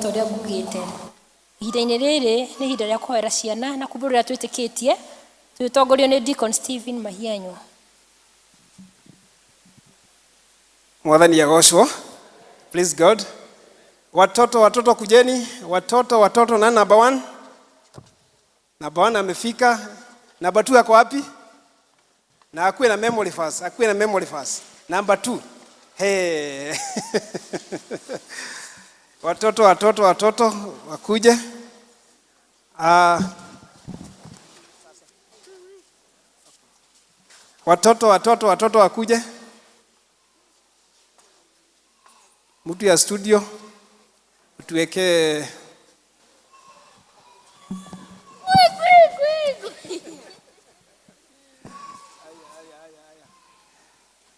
ta ũrĩa ngugĩte. Ihinda-inĩ rĩrĩ nĩ ihinda rĩa kũhoera ciana na kumbũra ũrĩa twĩtĩkĩtie, tũgĩtongorio nĩ Deacon Stephen Mahianywa. Mwathani agocwo. Please God. Watoto, watoto kujeni. Watoto, watoto na number one. Number one amefika. Number two ako wapi? Na akuwe na memory verse, akuwe na memory verse. Number two. Hey. Watoto, watoto, watoto wakuje. Watoto, watoto, watoto wakuje. Mtu ya studio tuwekee.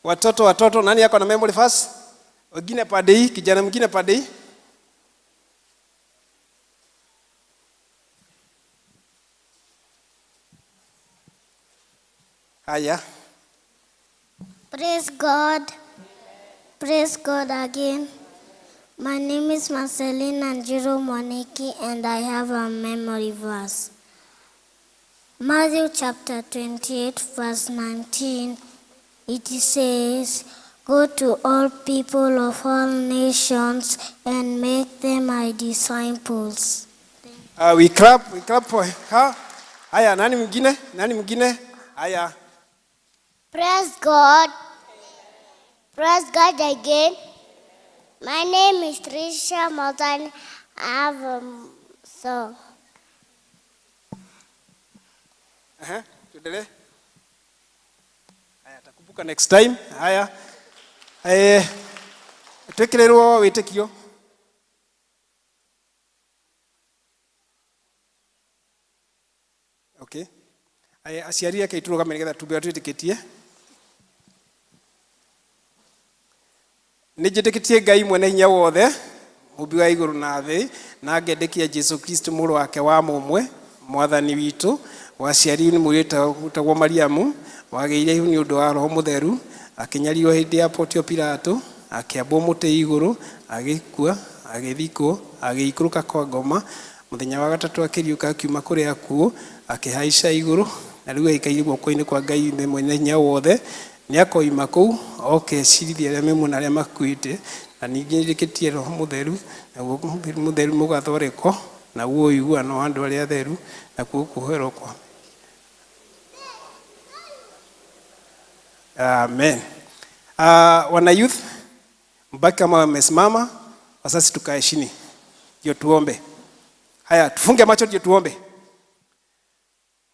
Watoto, watoto, nani yako na memory verse? Wengine pande hii, kijana mwingine pande hii. Haya. Praise God. Praise God again. My name is Marceline Anjiro Moniki and I have a memory verse. Matthew chapter 28 verse 19, it says, Go to all people of all nations and make them my disciples. We clap for her. Haya, nani mwingine? Nani mwingine? Haya. Praise God. Praise God again. My name is Trisha Morgan. I have a song. Aha, tuendelee. Haya, takumbuka next time. Haya. Twikirĩrwo wĩtĩkio. Okay. Aya, aciari ake itũrũgame nĩgetha tumbe twĩtĩkĩtie. Nĩ njĩtĩkĩtie Ngai mwene hinya wothe, mũmbi wa igũrũ na thĩ, na ngendĩkia Jesu Kristo mũrũ wake wa mũmwe, mwathani witũ, waciarirwo nĩ mũirĩtu wĩtagwo Mariamu, wagĩire ihu nĩ ũndũ wa Roho Mũtheru, akĩnyarirwo hĩndĩ ya Pontio Pilato, akĩambwo mũtĩ igũrũ, agĩkua, agĩthikwo, agĩikũrũka kwa ngoma, mũthenya wa gatatũ akĩriũka akiuma kũrĩ akuũ, akĩhaica igũrũ, na rĩu aikaire guoko-inĩ kwa Ngai Ithe mwene hinya wothe, nĩakoima kũu oke acirithie arĩa me muoyo na arĩa makuĩte, na ningĩ njĩtĩkĩtie Roho Mũtheru, naguo Mũtheru mũgathondekwo, naguo ũiguano wa andũ arĩa atheru, nakuo kuoherwo kwa. Amen. Wana youth, mbaki kama wamesimama, wasasi tukae chini. Ndio tuombe. Haya, tufunge macho ndio tuombe.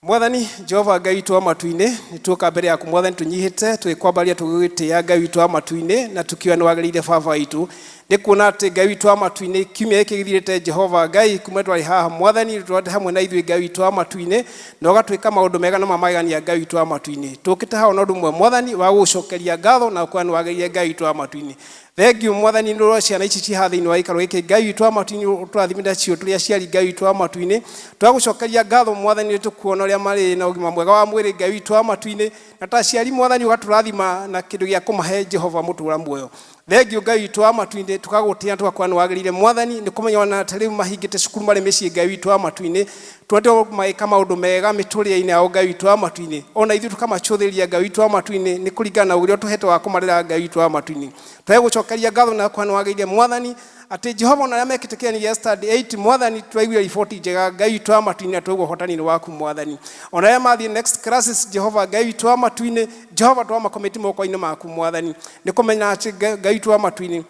Mwathani Jehova Ngai witũ wa matu-inĩ, nĩ tuoka mbere yaku Mwathani tũnyihĩte, tũgĩkwambaria tũgĩgũtĩĩa Ngai witũ wa matu-inĩ, na tukiuga nĩ wagĩrĩire Baba witũ. Nĩ kuona atĩ Ngai witũ wa matu-inĩ, kiumia gĩkĩ gĩthirĩte Jehova Ngai, kuma twarĩ haha Mwathani, twarĩ hamwe na ithuĩ Ngai witũ wa matu-inĩ, na ũgatwĩka maũndũ mega na ma magegania Ngai witũ wa matu-inĩ. Tũkĩte haha na ũndũ ũmwe Mwathani, wa gũgũcokeria ngatho na kuona nĩ wagĩrĩire Ngai witũ wa matu-inĩ. Thank you Mwathani nĩ ũrĩa ciana ici ciĩ haha thĩinĩ wa gĩikaro gĩkĩ Ngai witũ wa matu-inĩ ũtũrathimĩte nacio tũrĩ aciari Ngai witũ wa matu-inĩ. Twagũcokeria ngatho Mwathani nĩ tũkuona ũrĩa marĩ na ũgima mwega wa mwĩrĩ Ngai witũ wa matu-inĩ, na ta aciari Mwathani ũgatũrathima na kĩndũ gĩa kũmahe Jehova mũtũra muoyo. Thank you Ngai witũ wa matu-inĩ, tũkagũtĩa tũgakuona nĩ wagĩrĩire Mwathani, nĩ kũmenya ona ta rĩu mahingĩte cukuru marĩ mĩciĩ Ngai witũ wa matu-inĩ, twende magĩka maũndũ mega mĩtũrĩre-inĩ yao Ngai witũ wa matu-inĩ, ona ithuĩ tũkamacũthĩrĩria Ngai witũ wa matu-inĩ nĩ kũringana na ũrĩa ũtũhete wa kũmarera Ngai witũ wa matu-inĩ. Twagũcokeria ngatho na kuona nĩ wagĩrĩire Mwathani, atĩ Jehova ona arĩa mekĩte kĩgeranio gĩa standard 8 Mwathani twaiguire riboti njega Ngai witũ wa matu-inĩ na twaigua ũhotani-inĩ waku Mwathani. Ona arĩa mathiĩ next classes Jehova Ngai witũ wa matu-inĩ, Jehova twamakomiti moko-inĩ maku Mwathani, nĩ kũmenya atĩ Ngai witũ wa matu-inĩ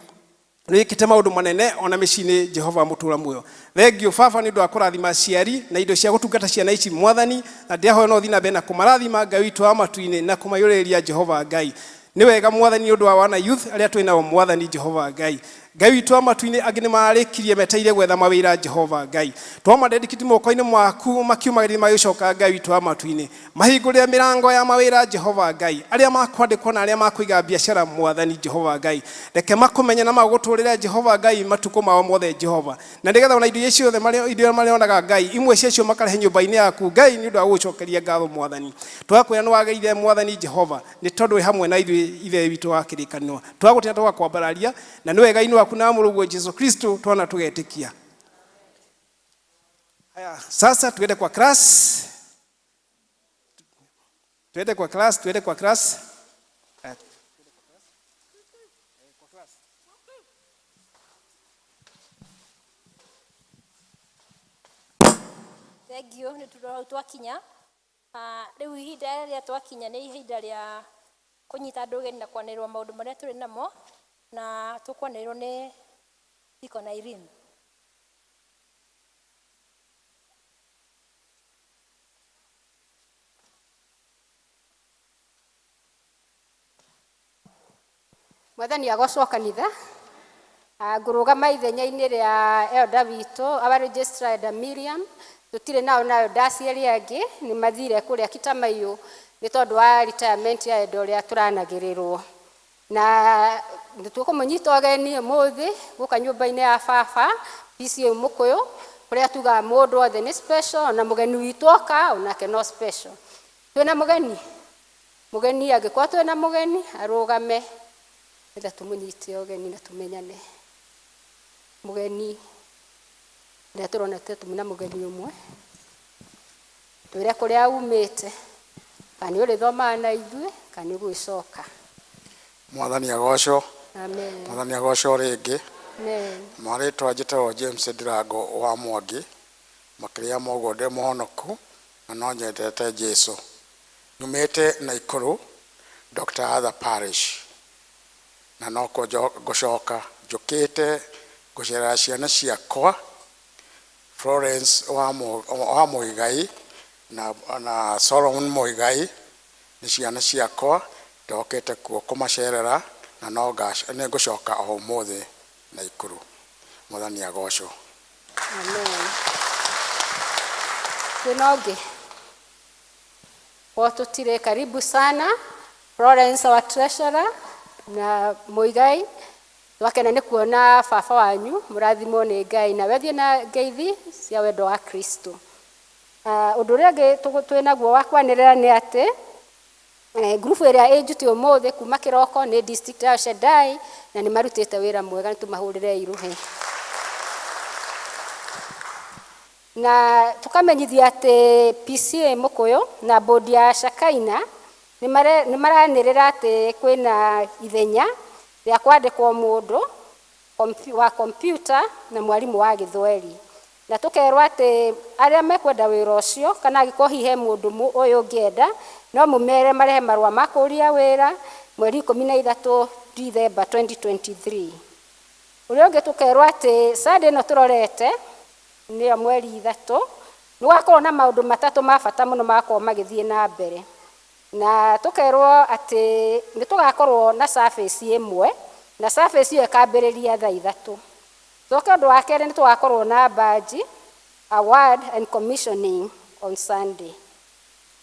nĩwĩkĩte maũndũ manene ona mĩciĩ-inĩ Jehova mũtũra muoyo. Thank you Baba nĩ ũndũ wa kũrathima aciari na indo cia gũtungata ciana ici Mwathani, na ndĩrahoya no ũthiĩ na mbere na kũmarathima Ngai witũ wa matu-inĩ na kũmaiyũrĩrĩria Jehova Ngai. Nĩ wega Mwathani nĩ ũndũ wa wana youth arĩa twĩ nao Mwathani Jehova Ngai. Ngai witũ wa matu-inĩ angĩ nĩ marĩkirie metereire gwetha mawĩra Jehova Ngai. Twamadedicate moko-inĩ maku makiumagĩria magĩcoka Ngai witũ wa matu-inĩ. Mahingũrĩre mĩrango ya mawĩra Jehova Ngai. Arĩa makwandĩkwo na arĩa makũiga biacara Mwathani Jehova Ngai. Reke makũmenye na magũtũrĩre Jehova Ngai matukũ mao mothe Jehova. Na nĩgetha ona indo iria ciothe indo iria marĩonaga Ngai, imwe ciacio makarehe nyũmba-inĩ yaku Ngai nĩ ũndũ wa gũgũcokeria ngatho Mwathani. Twakwĩra nĩ wagĩrĩire Mwathani Jehova, nĩ tondũ wĩ hamwe na ithuĩ Ithe witũ wa kĩrĩkanĩro. Twagũtĩa tũgakwambararia, na nĩ wega-inĩ waku na mũrũguo Jesu Kristo twana tũgetĩkia. Haya, sasa tuende kwa class. Tuende kwa class, tuende kwa class. Haya. Kwa class. Thank you, nĩ tũrora twakinya. Ah, rĩu ihinda rĩrĩa twakinya nĩ ihinda rĩa kũnyita andũ ũgeni na kwanĩrĩrwo maũndũ marĩa tũrĩ namo, na tũkwanĩrĩrwo nĩ Deacon Irene. Mwathani agocwo kanitha. Ngũrũgama ithenya-inĩ rĩa elder witũ, our registrar Elder Miriam. Tũtirĩ nao na elders arĩa angĩ, nĩ mathire kũrĩa Kitamayũ nĩ tondũ wa retirement ya elder ũrĩa tũranagĩrĩrwo. Na nĩ tũkũmũnyita ũgeni ũmũthĩ gũka nyũmba-inĩ ya baba PCA Mũkũyũ, kũrĩa tugaga mũndũ wothe nĩ special, na mũgeni witũ oka onake no special. Twĩna mũgeni? Mũgeni angĩkorwo twĩna mũgeni arũgame nĩgetha tũmũnyite ũgeni na tũmenyane. Mũgeni ũrĩa tũrona twĩna mũgeni ũmwe, twĩre kũrĩa umĩte, kana nĩ ũrĩthomaga na ithuĩ kana nĩ ũgwĩcoka. Mwathani agocwo. Amen. Mwathani agocwo rĩngĩ. Amen. Marĩtwa njĩtagwo James Ndirango wa Mwangi, makĩria ma ũguo ndĩ mũhonoku na no nyendete Jesũ. Nyumĩte Naikuru, Dr. Arthur Parish, na no ngũcoka njũkĩte gũcerera ciana ciakwa Florence wa Muigai na Solomon Muigai, nĩ ciana ciakwa ndokĩte kuo kũmacerera na no nĩ ngũcoka o ũmũthĩ Naikuru. Mwathani agocwo. Amen. Twĩna ũngĩ? Kwa tũtirĩ, karibu sana Florence our treasurer na Muigai. Twakena nĩ kuona baba wanyu, mũrathimwo nĩ Ngai na wethiĩ na ngeithi cia wendo wa Kristo. Ũndũ ũrĩa ũngĩ twĩ naguo wa kwanĩrĩra nĩ atĩ ngurubu ĩrĩa ĩ njuti ũmũthĩ kuma kĩroko nĩ district ya Shaddai, na nĩ marutĩte wĩra mwega, nĩ tũmahũrĩre iruhĩ. Na tũkamenyithia atĩ PCA Mũkũyũ na board ya Shakaina nĩ maranĩrĩra atĩ kwĩna ithenya rĩa kwandĩkwo mũndũ wa computer na mwarimũ wa gĩthweri. Na tũkerwo atĩ arĩa mekwenda wĩra ũcio, kana angĩkorwo hihi he mũndũ ũyũ ũngĩenda, no mũmere marehe marũa ma kũũria wĩra mweri 13 Dithemba 2023. Ũrĩa ũngĩ tũkerwo atĩ Sunday ĩno tũrorete nĩyo mweri 3, nĩ gũgakorwo na maũndũ matatũ ma bata mũno magakorwo magĩthiĩ na mbere. Na tũkerwo atĩ nĩ tũgakorwo na service ĩmwe, na service ĩyo ĩkambĩrĩria thaa 3. Tũcoke ũndũ wa kerĩ nĩ tũgakorwo na badge, award and commissioning on Sunday,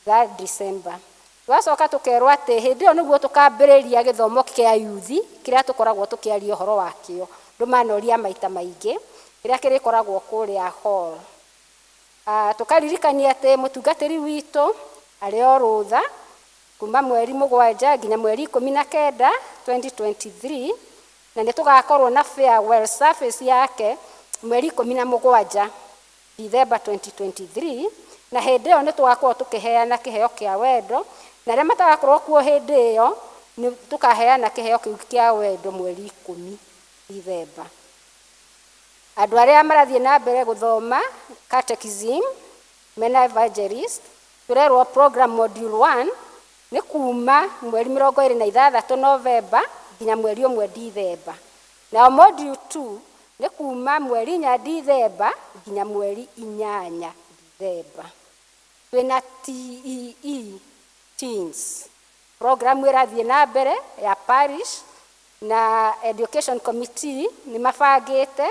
3 December. Tũgacoka tũkerwo atĩ hĩndĩ ĩyo nĩguo tũkambĩrĩria gĩthomo kĩa youth kĩrĩa tũkoragwo tũkĩaria ũhoro wakĩo, ndũmanoria maita maingĩ, kĩrĩa kĩrĩkoragwo kũrĩa hall. Tũkaririkania atĩ mũtungatĩri witũ arĩ o rũtha kuma mweri 7 nginya mweri 19 2023, na nĩ tũgakorwo na farewell service yake mweri 17 Dithemba 2023, na hĩndĩ ĩyo nĩ tũgakorwo tũkĩheana kĩheo kĩa wendo, na arĩa matagakorwo kuo hĩndĩ ĩyo nĩ tũkaheana kĩheo kĩu kĩa wendo mweri 10 Dithemba. Andũ arĩa marathiĩ na mbere gũthoma catechism mena evangelist, tũrerwo program module 1 nĩ kuma mweri 26 Novemba nginya mweri 1 Dithemba. Nao module 2 nĩ kuma mweri 4 Dithemba nginya mweri 8 Dithemba. Twĩna TEE Teens program ĩrathiĩ na mbere ya parish, na education committee nĩ mabangĩte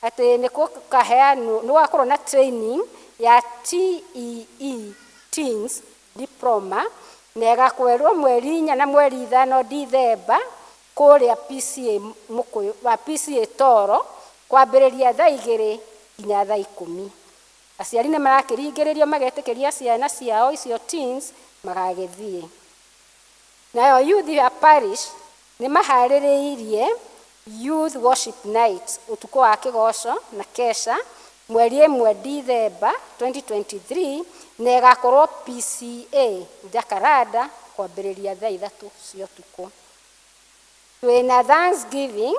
atĩ nĩ gũkaheanwo, nĩ gũgakorwo na training ya TEE Teens diploma, na ĩgakwerwo mweri 4 na mweri 5 Dithemba kũrĩa PCA Mũkũyũ, wa PCA Toro, kwambĩrĩria thaa 2 nginya thaa 10. Aciari nĩ marakĩringĩrĩrio magetĩkĩria ciana ciao icio teens magagĩthiĩ. Nayo youth ya parish nĩ maharĩrĩirie youth worship night, ũtukũ wa kĩgoco na kesha, Mweri 1 Dithemba 2023 na ĩgakorwo PCA Jacaranda kwambĩrĩria thaa 3 cia ũtukũ. Twĩna Thanksgiving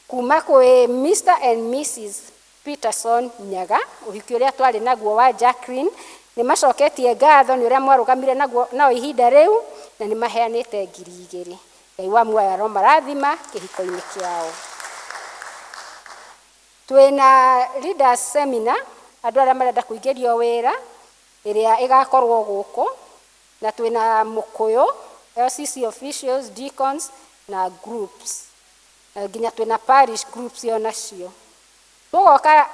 kuma kwĩ Mr and Mrs Peterson Nyaga, ũhiki ũrĩa twarĩ naguo wa Jacqueline, nĩ macoketie ngatho nĩ ũrĩa mwarũgamire naguo nao ihinda rĩu, na nĩ maheanĩte 2,000. Ngai wa muoyo aromarathima kĩhiko-inĩ kĩao. Twĩna leaders seminar, andũ arĩa marenda kũingĩrio wĩra, ĩrĩa ĩgakorwo gũkũ, na twĩna Mũkũyũ, LCC officials, deacons na groups, na nginya twĩna parish groups onacio. Tũgoka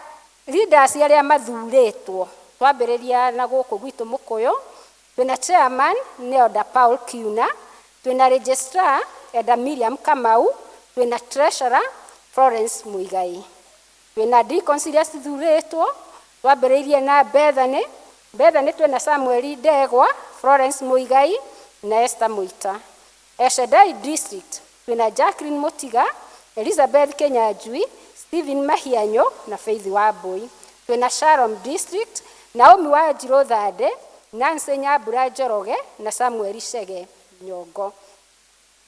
leaders arĩa mathurĩtwo, twambĩrĩria na gũkũ gwitũ Mũkũyũ, twĩna chairman nĩ Elder Paul Kiuna, twĩna registrar Elder Miriam Kamau, twĩna treasurer Florence Muigai. Twĩna deacons iria cithurĩtwo, twambĩrĩirie na Bethany. Bethany twĩna Samuel Ndegwa, Florence Muigai na Esther Muita. El Shaddai District twĩna Jacqueline Mutiga, Elizabeth Kenyanjui, Stephen Mahianyo na Faith Wambui. Twĩna Shalom District, Naomi Wanjirũ Thande, Nancy Nyambura Njoroge na Samuel Chege Nyongo.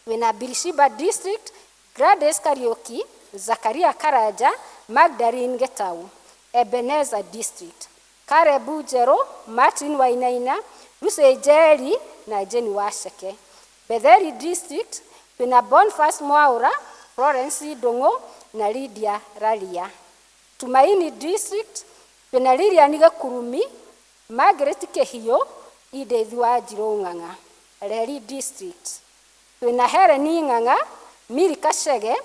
Twĩna Birishiba District, Gladys Kariuki, Zakaria Karanja, Magdalene Getau. Ebenezer District, Caleb Njerũ, Martin Wainaina, Lucy Njeri na Jenny Waceke. Betheri District twĩna Boniface Mwaura, Florence Ndung'u na Lydia Raria. Tumaini District twĩna Lilian Gĩkurumi, Margaret Kĩhiũ, Edith Wanjirũ Ng'ang'a. Reri District twĩna Helen Ng'ang'a, Miri Kachege,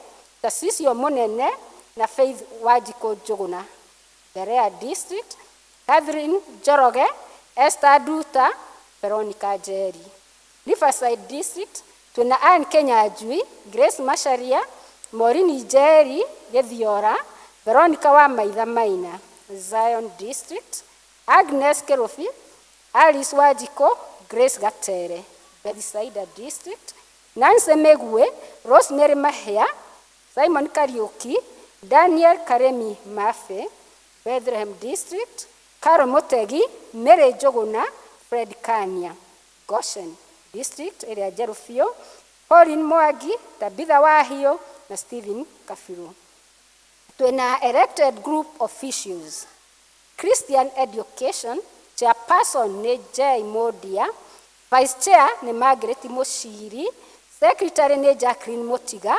Tacicio Mũnene na Faith Wanjikũ Njũgũna. Berea District, Catherine Njoroge, Esther Nduta, Veronica Njeri. Riverside District twĩna Ann Kenyanjui, Grace Macharia, Maureen Njeri Gĩthiora, Veronica wa Maitha Maina. Zion District, Agnes Kerofi, Alice Wanjikũ, Grace Gatere. Bethsaida District, Nancy Megue, Rosemary Mahia, Simon Kariuki, Daniel Karemi Mafe. Bethlehem District, Carol Mutegi, Mary Njũgũna, Fred Kania. Goshen District ĩrĩa njerũ biũ, Pauline Mwangi, Tabitha Wahiũ na Stephen Kabiru. Twĩna elected group officials. Christian Education, chairperson nĩ Jay Modia, vice chair nĩ Margaret Mũciri, secretary nĩ Jacqueline Mutiga,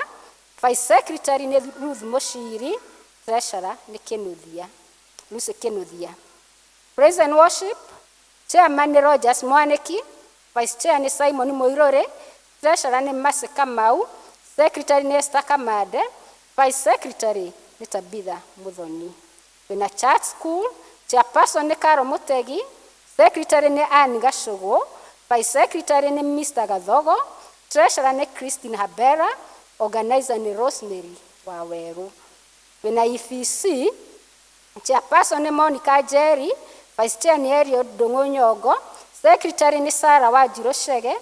vice secretary nĩ Ruth Mũciri, treasurer nĩ Kĩnuthia, Lucy Kĩnuthia. Praise and worship, chairman nĩ Rogers Mwaniki, vice chair nĩ Simon Mũirũrĩ, treasurer nĩ Mercy Kamau, secretary nĩ Esther Kamande, vice secretary nĩ Tabitha Muthoni. Twĩna church school, chairperson nĩ Carol Mutegi, secretary nĩ Ann Gacũgũ, vice secretary nĩ Mr. Gathogo, treasurer nĩ Christine Habera, organizer nĩ Rosemary Waweru. Twĩna EPC, chairperson nĩ Monica Njeri, vice chair nĩ Eliud Ndung'u Nyongo, secretary nĩ Sarah Wanjirũ Chege,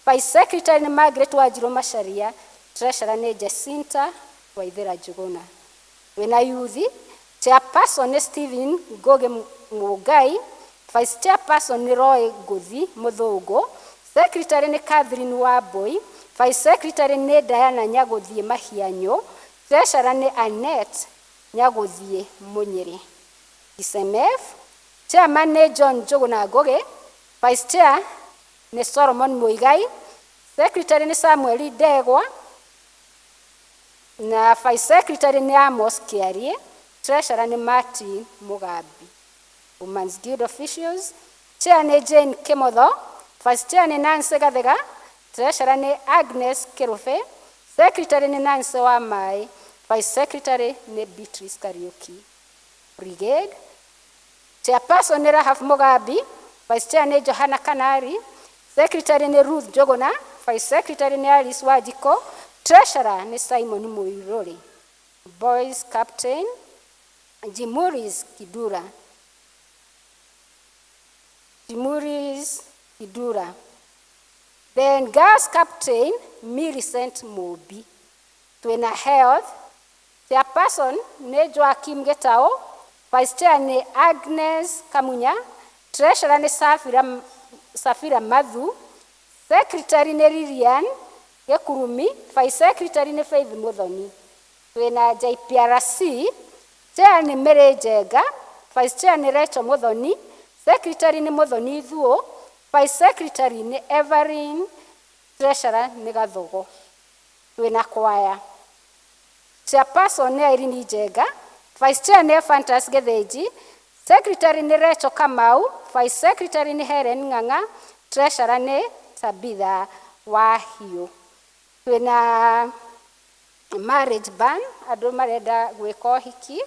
vice secretary nĩ Margaret Wanjirũ Macharia, treasurer nĩ Jacinta Waithera Njuguna. Twĩna youth, chairperson nĩ Stephen Ngugi Mũngai, vice chairperson nĩ Roy Ngũthi Mũthũngũ, secretary nĩ Catherine Wambui, vice secretary nĩ Diana Nyagũthiĩ Mahianyũ, treasurer nĩ Annette Nyagũthiĩ Mũnyĩrĩ. SMF, chairman nĩ John Njũgũna Ngũgĩ, vice chair nĩ Solomon Muigai, secretary nĩ Samuel Ndegwa na vice secretary nĩ Amos Kĩarie, treasurer nĩ Martin Mugambi. Women's Guild officials, chair nĩ Jane Kimotho, vice chair nĩ Nancy Gathega, treasurer nĩ Agnes Kirube, secretary nĩ Nancy Wamaĩ, vice secretary nĩ Beatrice Kariuki. Brigade, chairperson nĩ Rahaf Mugambi, vice chair nĩ Johanna Kanari, secretary nĩ Ruth Njuguna, vice secretary nĩ Alice Wanjiko, treasurer nĩ Simon Muiruri. Boys captain Jimuris Kidura. Jimuris Kidura. Then girls captain Millicent Mobi. Twina health, chairperson nĩ Joakim Getao, Vice Chair nĩ Agnes Kamunya, Treasurer nĩ Safira Mathu, Secretary nĩ Lilian Gĩkurumi, Vice Secretary nĩ Faith Muthoni. Twĩna JPRC, Chair nĩ Mary Njenga, Vice Chair nĩ Rachel Muthoni, Secretary nĩ Muthoni Thuo, Vice Secretary nĩ Everin, Treasurer nĩ Gathogo. Twĩna kwaya. Chairperson nĩ Irene Njenga, Vice Chair nĩ Ephantus Gĩthĩnji, Secretary nĩ Rachel Kamau, Vice Secretary nĩ Helen Ng'ang'a, Treasurer nĩ Tabitha Wahiũ. Twĩna marriage ban, andũ marenda gwĩka ũhiki,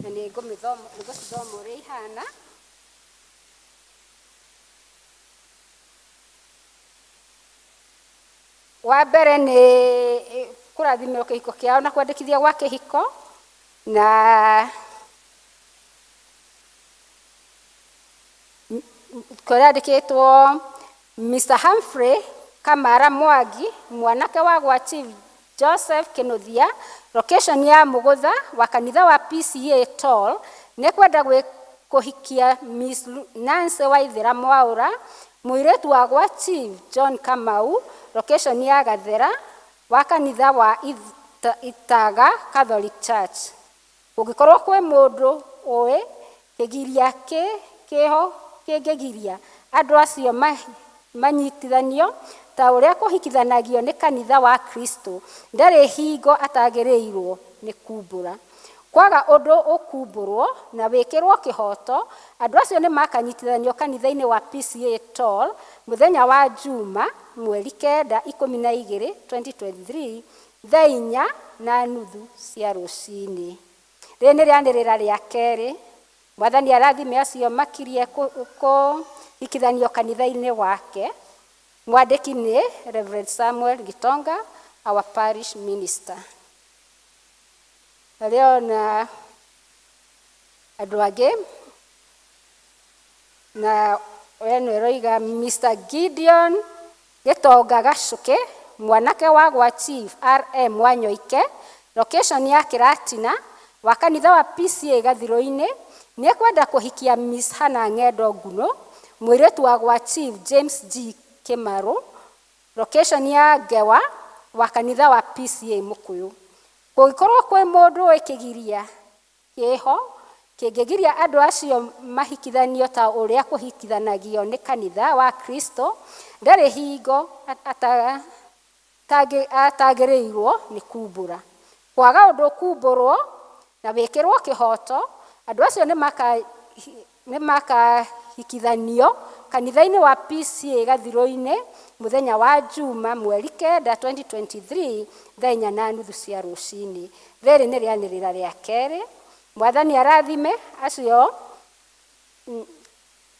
na nĩ ngũcithoma ũrĩa ihana. Wa mbere nĩ kũrathimĩrwo kĩhiko kĩao na kwandĩkithia gwa kĩhiko, na kũrandĩkĩtwo Mr. Humphrey Kamara Mwangi, mwanake wa gwa Chief Joseph Kinuthia, location ya Mugutha wa kanitha wa PCA Tall, nĩ kwenda kũhikia Miss Nancy Waithera Mwaura, mũirĩtu wa gwa Chief John Kamau, location ya Gathera wa kanitha wa Itaga Catholic Church. Kũngĩkorwo kwĩ mũndũ ũĩ kĩgiria kĩho kĩngĩgiria andũ acio manyitithanio ta ũrĩa kũhikithanagio nĩ kanitha wa Kristo, ndarĩ hingo atagĩrĩirwo nĩ kumbũra. Kwaga ũndũ ũkumbũrwo na wĩkĩrwo kĩhoto, andũ acio nĩ makanyitithanio kanitha-inĩ wa PCA Tall mũthenya wa Juma mweri 9 12 2023 thaa 4:30 cia rũcinĩ. Rĩrĩ nĩ rĩanĩrĩra rĩa kerĩ. Mwathani arathime acio makirie kũhikithanio kanitha-inĩ wake. Mwandĩki nĩ Reverend Samuel Gitonga, our parish minister. Rĩo na andũ angĩ, na ĩno ĩroiga Mr. Gideon Gĩtonga Gacuke, mwanake wa gwa Chief RM Wanyoike, location ya Kĩratina, wa kanitha wa PCA Gathirũ-inĩ, nĩ ekwenda kũhikia Miss Hannah Ng'endo Nguno, mũirĩtu wa gwa Chief James G Kĩmarũ, location ya Ngewa, wa kanitha wa PCA Mũkũyũ. Kũngĩkorwo kwĩ mũndũ ũĩ kĩgiria kĩho kĩngĩgiria andũ acio mahikithanio ta ũrĩa kũhikithanagio nĩ kanitha wa Kristo, ndarĩ hingo atagĩrĩirwo nĩ kumbũra. Kwaga ũndũ ũkumbũrwo na wĩkĩrwo kĩhoto, andũ acio nĩ makahikithanio kanitha-inĩ wa PCA Gathirũ-inĩ mũthenya wa Juma mweri 9 2023 thaa 4:30 cia rũcinĩ. Rĩrĩ nĩ rĩanĩrĩra rĩa kerĩ. Mwathani arathime acio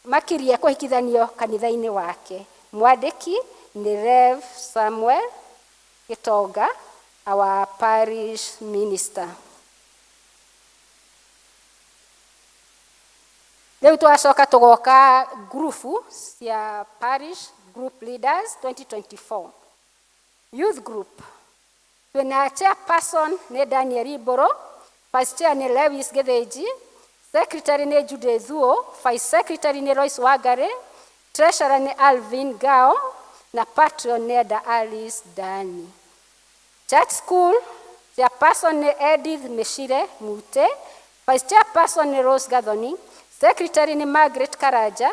makirie kũhikithanio kanitha-inĩ wake. Mwandĩki nĩ Rev Samuel Gitonga, our parish minister. Rĩu twacoka tũgoka ngurubu cia parish group leaders 2024. Youth group twĩna chairperson nĩ Daniel Iboro, vice chair nĩ Lewis Gĩthĩnji, secretary nĩ Jude Thuo, vice secretary nĩ Royce Wangari, treasurer nĩ Alvin Gao na patron nĩ Eda Alice Dani. Church school chairperson nĩ Edith Mĩcire Mute, vice chairperson nĩ Rose Gathoni, secretary nĩ Margaret Karanja,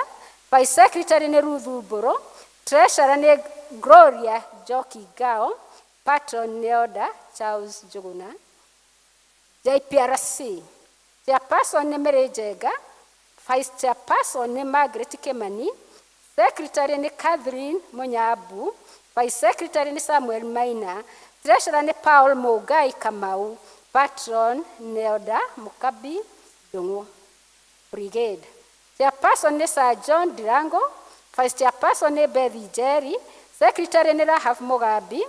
vice secretary nĩ Ruth Mbũrũ, treasurer nĩ Gloria Njoki Gao, patron nĩ Oda Charles Njuguna. JPRC chairperson nĩ Mary Njenga, vice chairperson nĩ Margaret Kimani, secretary nĩ Catherine Munyambu, vice secretary nĩ Samuel Maina, treasurer nĩ Paul Mũngai Kamau, patron nĩ Oda Mukabi Ndung'u. Brigade chairperson nĩ Sir John Dirango, vice chairperson nĩ Beth Njeri, secretary nĩ Rahab Mugambi,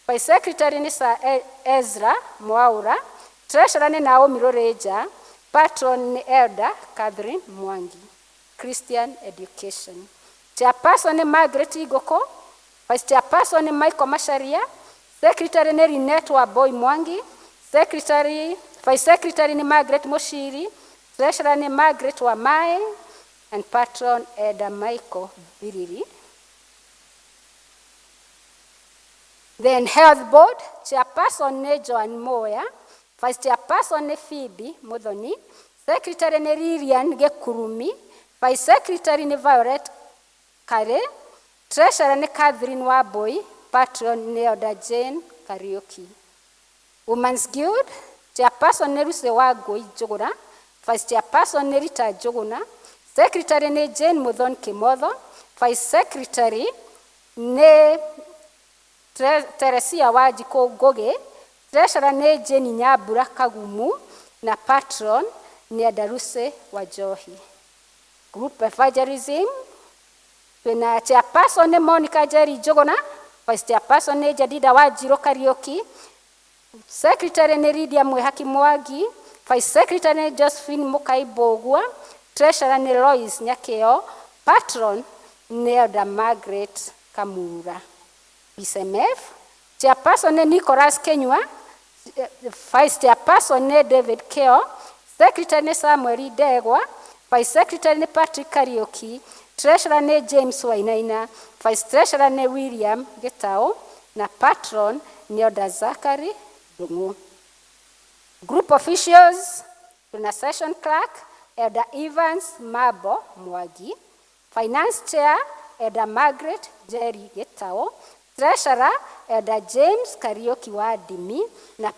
vice secretary nĩ Sir Ezra Mwaura, treasurer nĩ Naomi Rũrĩnja, patron nĩ Elder Catherine Mwangi. Christian Education chairperson nĩ Margaret Ngũkũ, vice chairperson nĩ Michael Macharia, secretary nĩ Linet Wambui Mwangi, secretary vice secretary nĩ Margaret Mushiri, Treasurer nĩ Margaret Wamae and patron Elder Michael Biriri. Then Health Board, Chairperson nĩ Joan Moya, Vice Chairperson nĩ Phoebe Muthoni, Secretary nĩ Lilian Gĩkurumi, Vice Secretary nĩ Violet Kare, Treasurer nĩ Catherine Wambui, Patron nĩ Elder Jane Kariuki. Women's Guild, Chairperson nĩ Lucy Wangui Njũgũna, Vice Chairperson nĩ Rita Njũgũna, Secretary nĩ Jane Muthoni Kimotho, Vice Secretary nĩ Teresia Wanjikũ Ngũgĩ, Treasurer nĩ Jane Nyambura Kagumu na patron nĩ Andalusi Wanjohi. Group Evangelism, twĩna Chairperson nĩ Monica Njeri Njũgũna, Vice Chairperson nĩ Jadida Wanjirũ Kariũki, Secretary nĩ Lydia Mwĩhaki Mwangi, Vice Secretary nĩ Josephine Mũkai Mbũgua, Treasurer nĩ Lois Nyakĩo, Patron nĩ Elder Margaret Kamura. PCMF, Chairperson nĩ Nicholas Kenyua, Vice Chairperson nĩ David Keo, Secretary nĩ Samuel Ndegwa, Vice Secretary nĩ Patrick Kariuki, Treasurer nĩ James Wainaina, Vice Treasurer nĩ William Gitau na Patron nĩ Elder Zachary Ndung'u. Group officials, tuna Session Clerk, Elder Evans Mabo Mwangi, Finance Chair, Elder Margaret Jerry Gitau, Treasurer, Elder James Kariuki wa Ndimi, na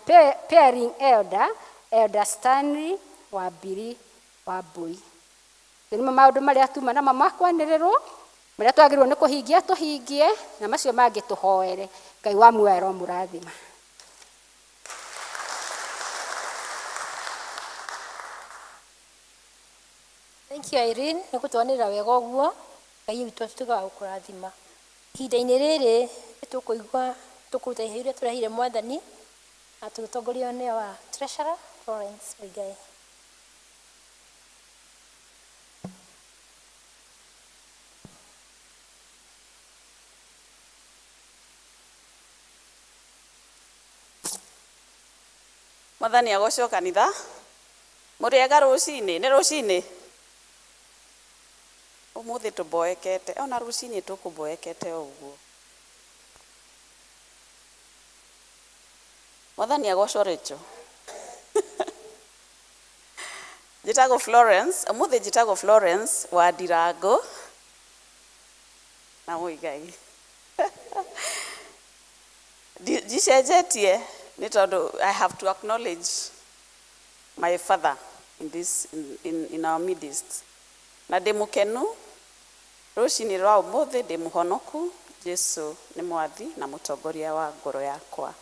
Pairing Elder, Elder Stanley Wambiri Wambui. Nĩmo maũndũ marĩa tuma namo makwanĩrĩrwo, marĩa twagĩrĩirwo nĩ kũhingia tũhingie, na macio mangĩ tũhoere. Ngai wa muoyo aromũrathima. Thank you Irene, nĩ gũtwanĩrĩra wega ũguo. Ngai witũ atuĩke wa gũkũrathima. Ihinda-inĩ rĩrĩ nĩ tũkũigua tũkũruta iheo iria tũrehire Mwathani na tũgĩtongorio nĩ wa Treasurer Florence Muigai. Mwathani agocwo kanitha. Mũrĩega rũcinĩ, nĩ rũcinĩ. Ũmũthĩ tũmboekete, ona rũcinĩ tũkũmboekete o ũguo. Mwathani agocwo Rachel. Njĩtagwo Florence, ũmũthĩ njĩtagwo Florence wa Ndirango na Muigai. Ndicenjetie nĩ tondũ I have to acknowledge my father in this in our midst. Na ndĩ mũkenu rũcinĩ rwa ũmũthĩ, ndĩ mũhonoku. Jesu nĩ mwathi na mũtongoria wa ngoro yakwa.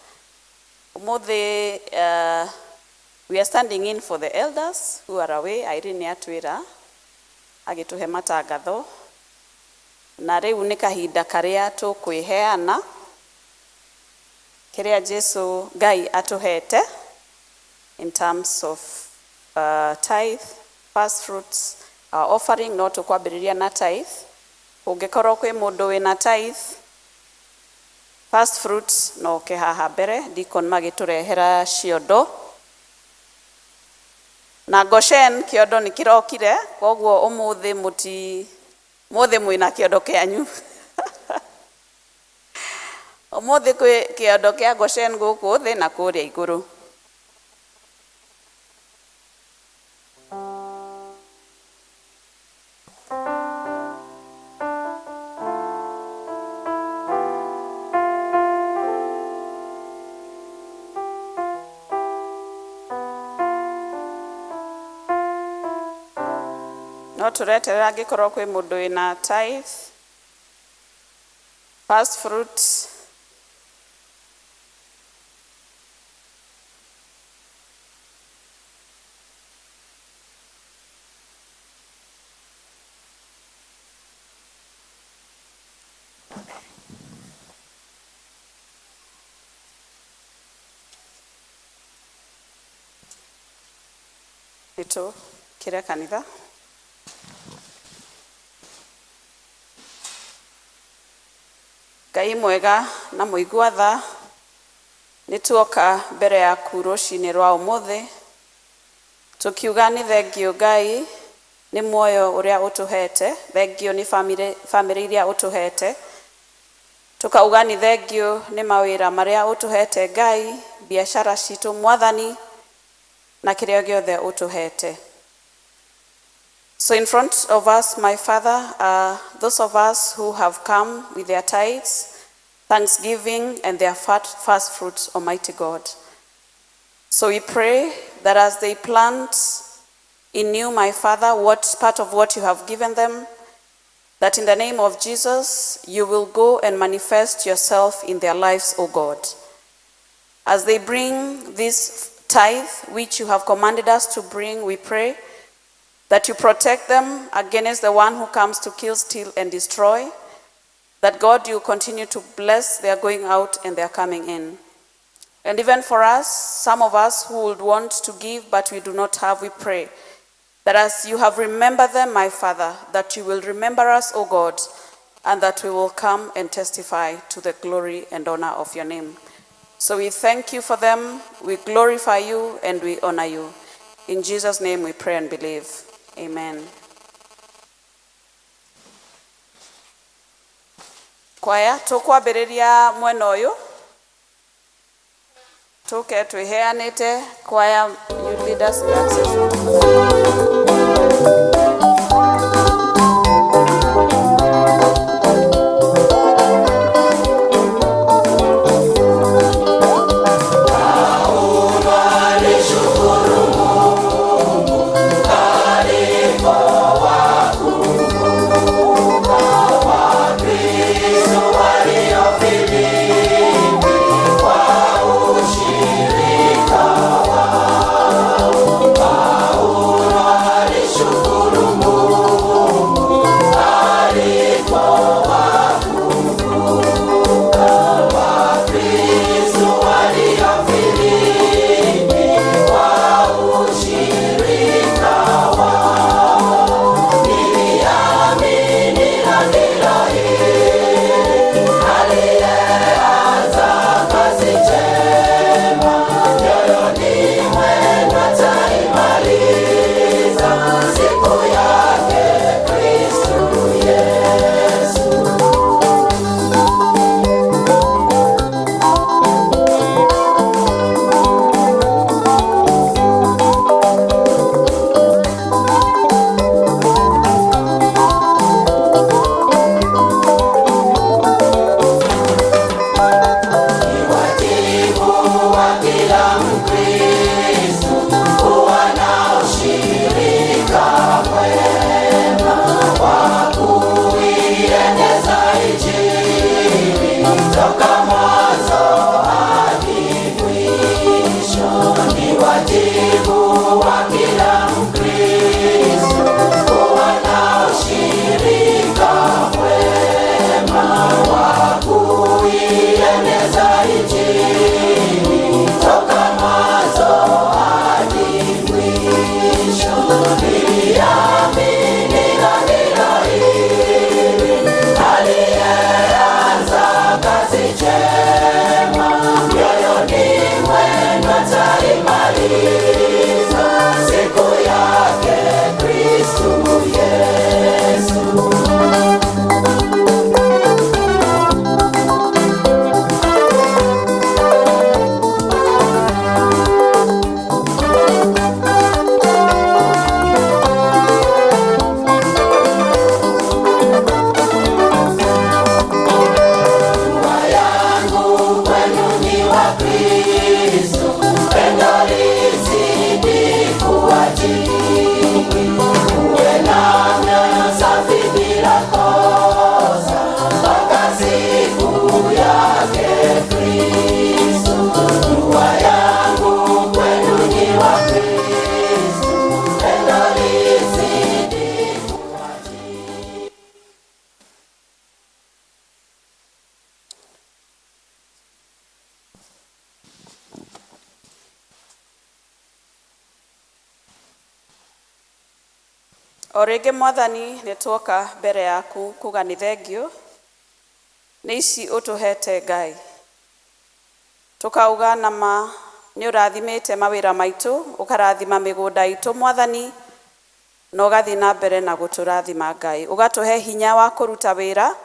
Ũmũthĩ we are standing in for the elders who are away. Irene nĩ atwĩra agĩtũhe matangatho, na rĩu nĩ kahinda karĩa tũkwĩheana kĩrĩa Jesu Ngai atũhete in terms of tithe, first fruits, our offering. No tũkwambĩrĩria na tithe. Kũngĩkorwo kwĩ mũndũ wĩna tithe, first fruits, no ũke haha mbere. Deacon magĩtũrehera ciondo na Goshen kĩondo nĩ kĩrokire, koguo ũmũthĩ mũti mũthĩ mwĩna kĩondo kĩanyu. Ũmũthĩ kwĩ kĩondo kĩa Goshen gũkũ thĩ na kũrĩa igũrũ. No tũreterera angĩkorwo kwĩ mũndũ wĩna tithe, first fruits. Nĩtũ kĩre kanitha. Ngai mwega na mũigua tha, nĩ tuoka mbere yaku rũcinĩ rwa ũmũthĩ. Tukiuga nĩ thengio Ngai nĩ muoyo ũrĩa ũtũhete, thengio nĩ famĩlĩ iria ũtũhete. Tukauga nĩ thengio nĩ mawĩra marĩa ũtũhete Ngai, biashara citũ Mwathani, na kĩrĩa gĩothe ũtũhete. So in front of us, my Father, are those of us who have come with their tithes, thanksgiving, and their first fruits, Almighty God. So we pray that as they plant in you, my Father, what part of what you have given them, that in the name of Jesus, you will go and manifest yourself in their lives, O God. As they bring this tithe, which you have commanded us to bring, we pray that you protect them against the one who comes to kill, steal, and destroy, that God, you continue to bless their going out and their coming in. And even for us, some of us who would want to give but we do not have, we pray that as you have remembered them, my Father, that you will remember us, O God, and that we will come and testify to the glory and honor of your name. So we thank you for them, we glorify you, and we honor you. In Jesus' name we pray and believe. Amen. Kwaya, tũkwambĩrĩria mwena ũyũ tũke twĩheanĩte. Kwaya, you lead us in that session. O rĩngĩ Mwathani, nĩ tuoka mbere yaku kuga nĩ thengio nĩ ici ũtũhete Ngai, tũkauga nama Nĩ ũrathimĩte mawĩra maitũ, ũkarathima mĩgũnda itũ Mwathani, na ũgathiĩ na mbere na gũtũrathima Ngai. Ũgatũhe hinya wa kũruta wĩra,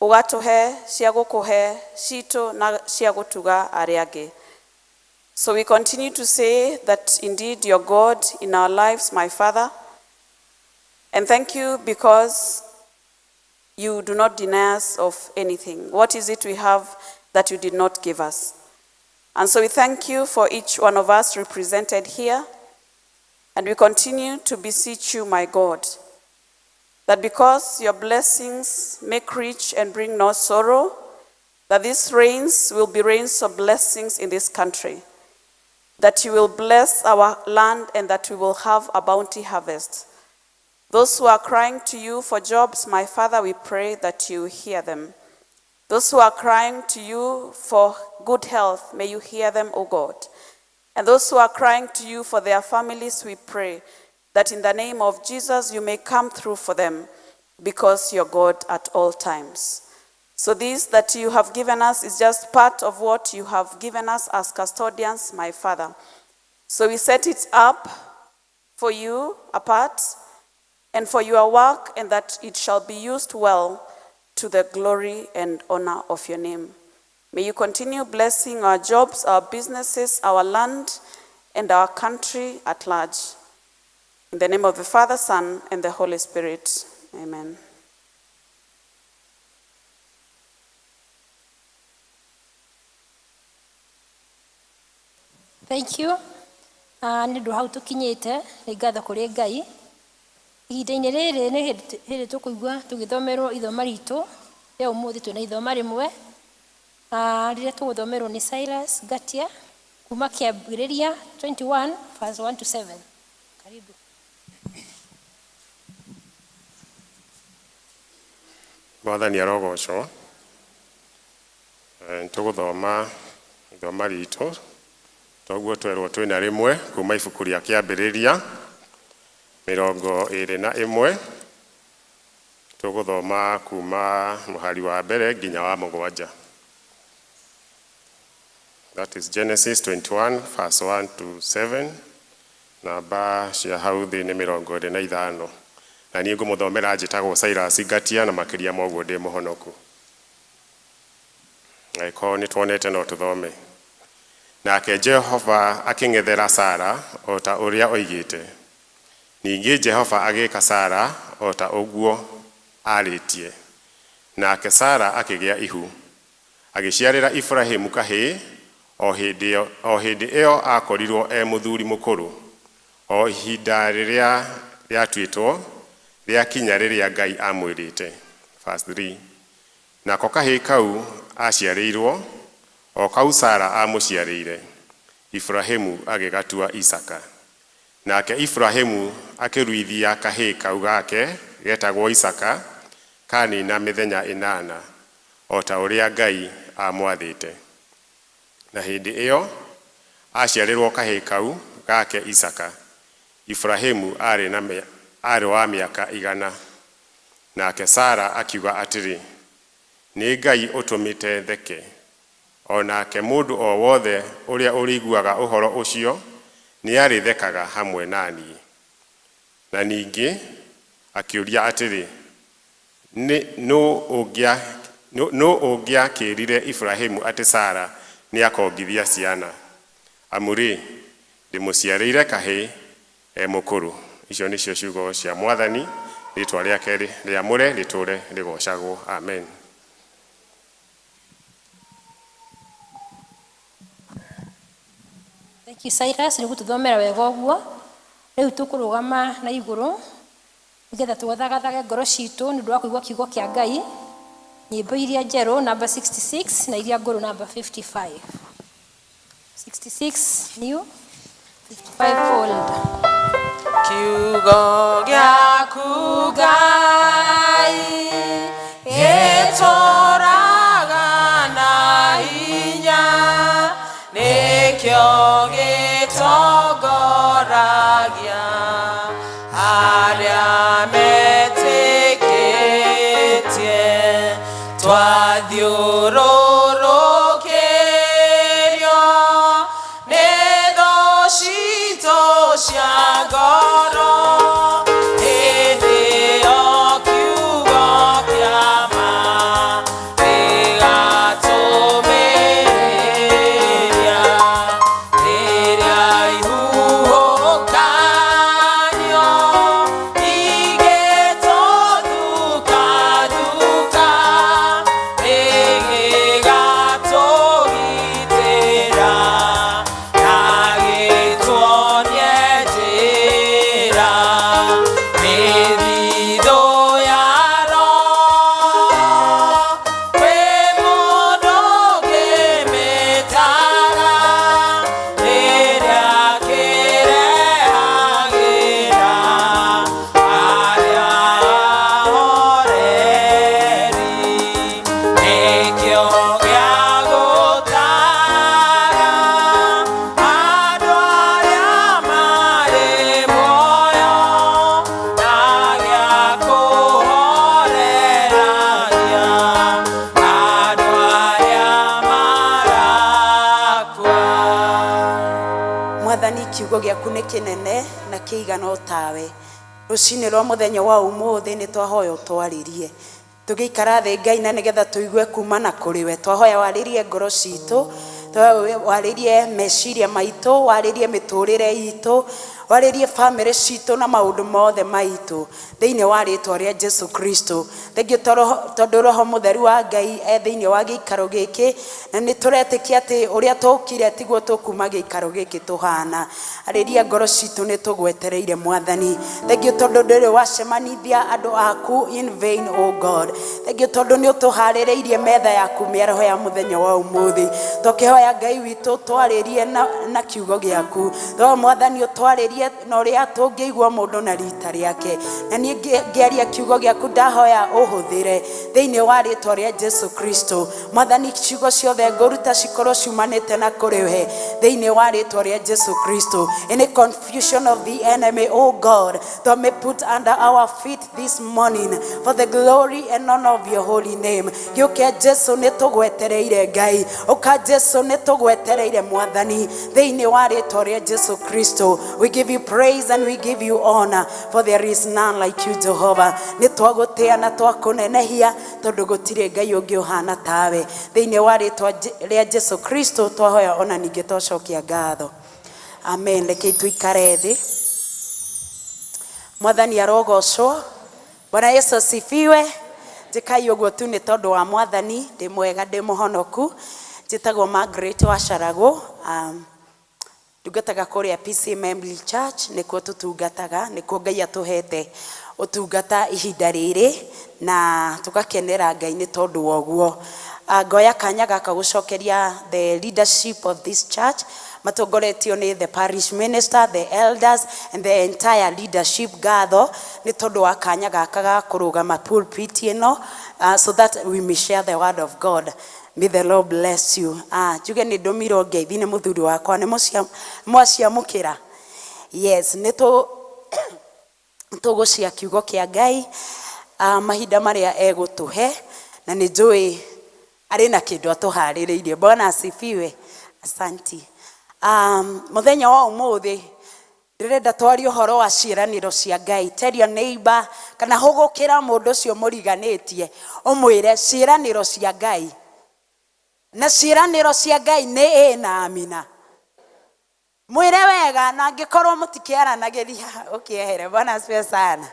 ũgatũhe cia gũkũhe citũ na cia gũtuga arĩa angĩ. So we continue to say that indeed you're God in our lives, my Father. And thank you because you do not deny us of anything. What is it we have that you did not give us? And so we thank you for each one of us represented here. And we continue to beseech you, my God, that because your blessings make rich and bring no sorrow, that these rains will be rains of blessings in this country, that you will bless our land and that we will have a bounty harvest. Those who are crying to you for jobs, my Father, we pray that you hear them. Those who are crying to you for good health, may you hear them, O God. And those who are crying to you for their families, we pray that in the name of Jesus you may come through for them, because you're God at all times. So this that you have given us is just part of what you have given us as custodians, my Father. So we set it up for you apart and for your work, and that it shall be used well to the glory and honor of your name. May you continue blessing our jobs, our businesses, our land, and our country at large. In the name of the Father, Son, and the Holy Spirit. Amen. Thank you. Nĩ ũndũ hau tũkinyĩte nĩ ngatho kũrĩ Ngai. Ihinda-inĩ rĩrĩ nĩ hĩndĩ tũkũigua tũgĩthomerwo ithoma ritũ rĩa ũmũthĩ. Twĩna ithoma rĩmwe rĩrĩa tũgũthomerwo nĩ Silas Ngatia kuma Kĩambĩrĩria 21 verse 1 to 7. Karibu. Mwathani arogocwo. Nĩtũgũthoma ithoma ritũ toguo twerwo twĩna rĩmwe kuma ibuku rĩa Kĩambĩrĩria 21. Tũgũthoma kuma mũhari wa mbere nginya wa mũgwanja. That is Genesis 21 verse 1 to 7. Namba cia hau thĩ nĩ 25. Na niĩ ngũmũthomera njĩtagwo Silas Ngatia, na makĩria ma ũguo ndĩ mũhonoku. Angĩkorwo nĩ tuonete no tũthome. Nake Jehova akĩng'ethera Sara o ta ũrĩa oigĩte. Ningĩ Jehova agĩka Sara o ta ũguo arĩtie. Nake Sara akĩgĩa ihu, agĩciarĩra Iburahĩmu kahĩĩ o hĩndĩ ĩyo akorirwo e mũthuri mũkũrũ, o ihinda rĩrĩa rĩatuĩtwo rĩakinya rĩrĩa Ngai amwĩrĩte. Verse 3. Nako kahĩĩ kau aciarĩirwo, o kau Sara amũciarĩire, Iburahĩmu agĩgatua Isaka. Nake Iburahĩmu akĩruithia kahĩĩ kau gake getagwo Isaka kanina mĩthenya 8, o ta ũrĩa Ngai amwathĩte. Na hĩndĩ ĩyo aciarĩrwo kahĩĩ kau gake Isaka, Iburahĩmu aarĩ wa mĩaka 100. Nake Sara akiuga atĩrĩ, nĩ Ngai ũtũmĩte theke, o nake mũndũ o wothe ũrĩa ũrĩiguaga ũhoro ũcio nĩarĩthekaga hamwe na niĩ. Na ningĩ akĩũria atĩrĩ, nũ ũngĩakĩrire Iburahĩmu atĩ Sara nĩakongithia ciana? Amu-rĩ, ndĩmũciarĩire kahĩĩ e mũkũrũ. Icio nĩcio ciugo cia Mwathani, rĩtwa rĩake rĩamũre rĩtũre rĩgocagwo. Amen. Thank you Silas nĩ gũtũthomera wega ũguo. Rĩu tũkũrũgama na igũrũ nĩgetha tũgathagathage ngoro citũ nĩ ũndũ wa kũigua kiugo kĩa Ngai. Nyĩmbo iria njerũ namba 66 na iria ngũrũ namba 55. 66 new, 55 old. Kiugo gĩaku Ngai gĩtũũraga na hinya, nĩkĩo gĩtongoragia arĩa metĩkĩtie. Twathiũrũrũkĩrio nĩ Kiugo gĩaku nĩ kĩnene na kĩigana o tawe. Rũcinĩ rwa mũthenya wa ũmũthĩ nĩ twahoya ũtwarĩrie. Tũgĩikara thĩ Ngai na nĩgetha tũigue kuma na kũrĩ we. Twahoya warĩrie ngoro citũ, twahoya warĩrie meciria maitũ, warĩrie mĩtũrĩre itũ, warĩrie bamĩrĩ citũ na maũndũ mothe maitũ thĩinĩ wa rĩtwa rĩa Jesu Kristo. Thengiũ tondũ Roho Mũtheru wa Ngai e thĩinĩ wa gĩikaro gĩkĩ, na nĩ tũretĩkia atĩ ũrĩa tũkire tiguo tũkuma gĩikaro gĩkĩ tũhana. Arĩria ngoro citũ nĩ tũgwetereire Mwathani. Thengiũ tondũ ndũrĩ wacemanithia andũ aku in vain, O God. Thengiũ tondũ nĩ ũtũharĩrĩirie metha yaku mĩaraho ya mũthenya wa ũmũthĩ. Tũkĩhoya Ngai witũ twarĩrie na kiugo gĩaku. Twahoya Mwathani ũtwarĩrie na ũrĩa tũngĩigua mũndũ na rita rĩake. Na niĩ ngĩaria kiugo gĩaku ndahoya ũhũthĩre thĩinĩ wa rĩtwa rĩa Jesu Kristo. Mwathani, ciugo ciothe ngũruta cikorwo ciumanĩte na kũrĩ we thĩinĩ wa rĩtwa rĩa Jesu Kristo. Any confusion of the enemy, oh God, that may put under our feet this morning for the glory and honor of your holy name. Gĩũke Jesu nĩ tũgwetereire Ngai. Ũka Jesu nĩ tũgwetereire Mwathani thĩinĩ wa rĩtwa rĩa Jesu Kristo. We give you praise and we give you honor, for there is none like you, Jehovah. Nĩ twagũtĩa na twakũnenehia tondũ gũtirĩ Ngai ũngĩ ũhana tawe. Thĩinĩ wa rĩtwa rĩa Jesu Kristo twahoya ona ningĩ twacokia ngatho. Amen. Rekei tũikare thĩ. Mwathani arogocwo. Bwana Yesu asifiwe. Njĩkai ũguo tu nĩ tondũ wa Mwathani, ndĩ mwega, ndĩ mũhonoku. Njĩtagwo Margaret Wacaragũ. Ndungataga kũrĩa PCM Church, nĩkuo tũtungataga, nĩkuo Ngai atũhete ũtungata ihinda rĩrĩ, na tũgakenera Ngai nĩ tondũ wa ũguo. Ngoya kanya gaka gũcokeria the leadership of this church, matongoretio nĩ the parish minister, the elders and the entire leadership ngatho nĩ tondũ wa kanya gaka ga kũrũgama pulpit ĩno, so that we may share the word of God. May the Lord bless you. Njuge nĩ ndũmirwo ngeithi nĩ mũthuri wakwa, nĩ mwaciamũkĩra? Yes, nĩ tũgũcia kiugo kĩa Ngai mahinda marĩa egũtũhe, na nĩ njũĩ arĩ na kĩndũ atũharĩrĩirie. Bwana asifiwe. Asanti. Mũthenya wa ũmũthĩ ndĩrenda twarie ũhoro wa ciĩranĩro cia Ngai. Tell your neighbor, kana hũgũkĩra mũndũ ũcio mũriganĩtie ũmwĩre ciĩranĩro cia Ngai. Na ciĩranĩro cia Ngai nĩ ĩ na amina. Mwĩre wega, na angĩkorwo mũtikĩaranagĩria ũkĩehere. Bwana asifiwe sana.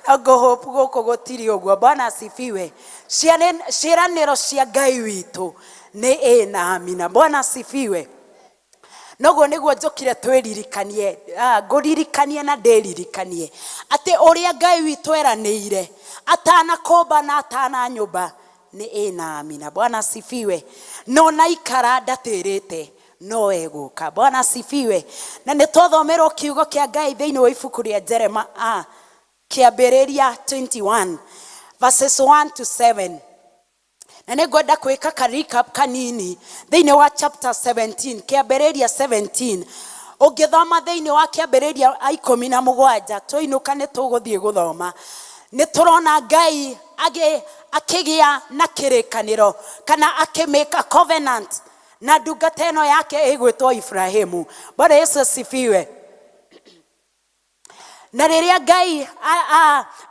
No hope gũkũ gũtirĩ ũguo. Bwana asifiwe. Ciĩranĩro cia Ngai witũ nĩ ĩ na amina. Bwana asifiwe. Noguo nĩguo njũkire twĩririkanie, ngũririkanie na ndĩririkanie atĩ ũrĩa Ngai witũ eranĩire atanakũmba na atananyũmba nĩ ĩ na amina. Bwana asifiwe. No naikara ndatĩrĩte no egũka. Bwana asifiwe. Na nĩ twathomerwo kiugo kĩa Ngai thĩinĩ wa ibuku rĩa Jerema, Kĩambĩrĩria 21 verses 1 to 7. Na nĩ ngwenda gwĩka ka recap kanini thĩinĩ wa chapter 17, Kĩambĩrĩria 17. Ũngĩthoma thĩinĩ wa Kĩambĩrĩria 17, twainũka nĩ tũgũthiĩ gũthoma, nĩ tũrona Ngai akĩgĩa na kĩrĩkanĩro kana akĩmĩka covenant na ndungata ĩno yake ĩgwĩtwo Ibrahimu. Bwana Yesu asifiwe. Na rĩrĩa Ngai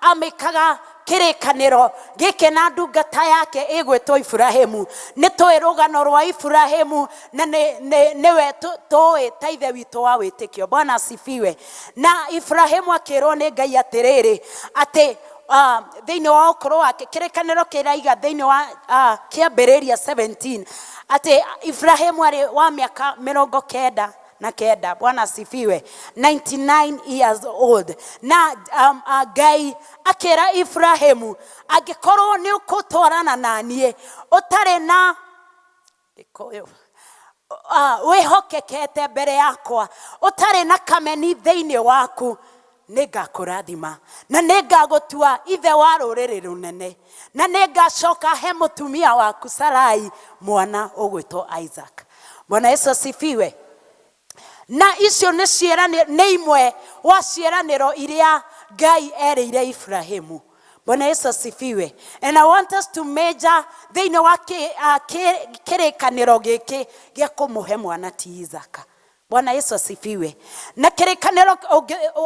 amĩkaga kĩrĩkanĩro gĩkĩ na ndungata yake ĩgwĩtwo Ibrahimu, nĩ tũĩ rũgano rwa Ibrahimu na nĩwe tũĩ ta ithe witũ wa wĩtĩkio. Bwana asifiwe. Na Ibrahimu akĩrwo nĩ Ngai atĩrĩrĩ, atĩ thĩinĩ wa ũkũrũ wake, kĩrĩkanĩro kĩraiga thĩinĩ wa Kĩambĩrĩria 17 atĩ Ibrahimu arĩ wa mĩaka 99. Bwana asifiwe. 99 years old. Na Ngai akĩra Ibrahimu, angĩkorwo nĩ ũgũtwarana na niĩ ũtarĩ na Gĩkũyũ, wĩhokekete mbere yakwa, ũtarĩ na kameni thĩinĩ waku, nĩngakũrathima na nĩngagũtua ithe wa rũrĩrĩ rũnene, na nĩngacoka he mũtumia waku Sarai mwana ũgwĩtwo Isaac. Bwana Yesu asifiwe. Na icio nĩ ciĩranĩro, nĩ imwe wa ciĩranĩro iria Ngai erĩire Ibrahimu. Bwana Yesu asifiwe. And I want us to major thĩinĩ wa kĩrĩkanĩro gĩkĩ gĩa kũmũhe mwana ti Isaka. Bwana Yesu asifiwe. Na kĩrĩkanĩro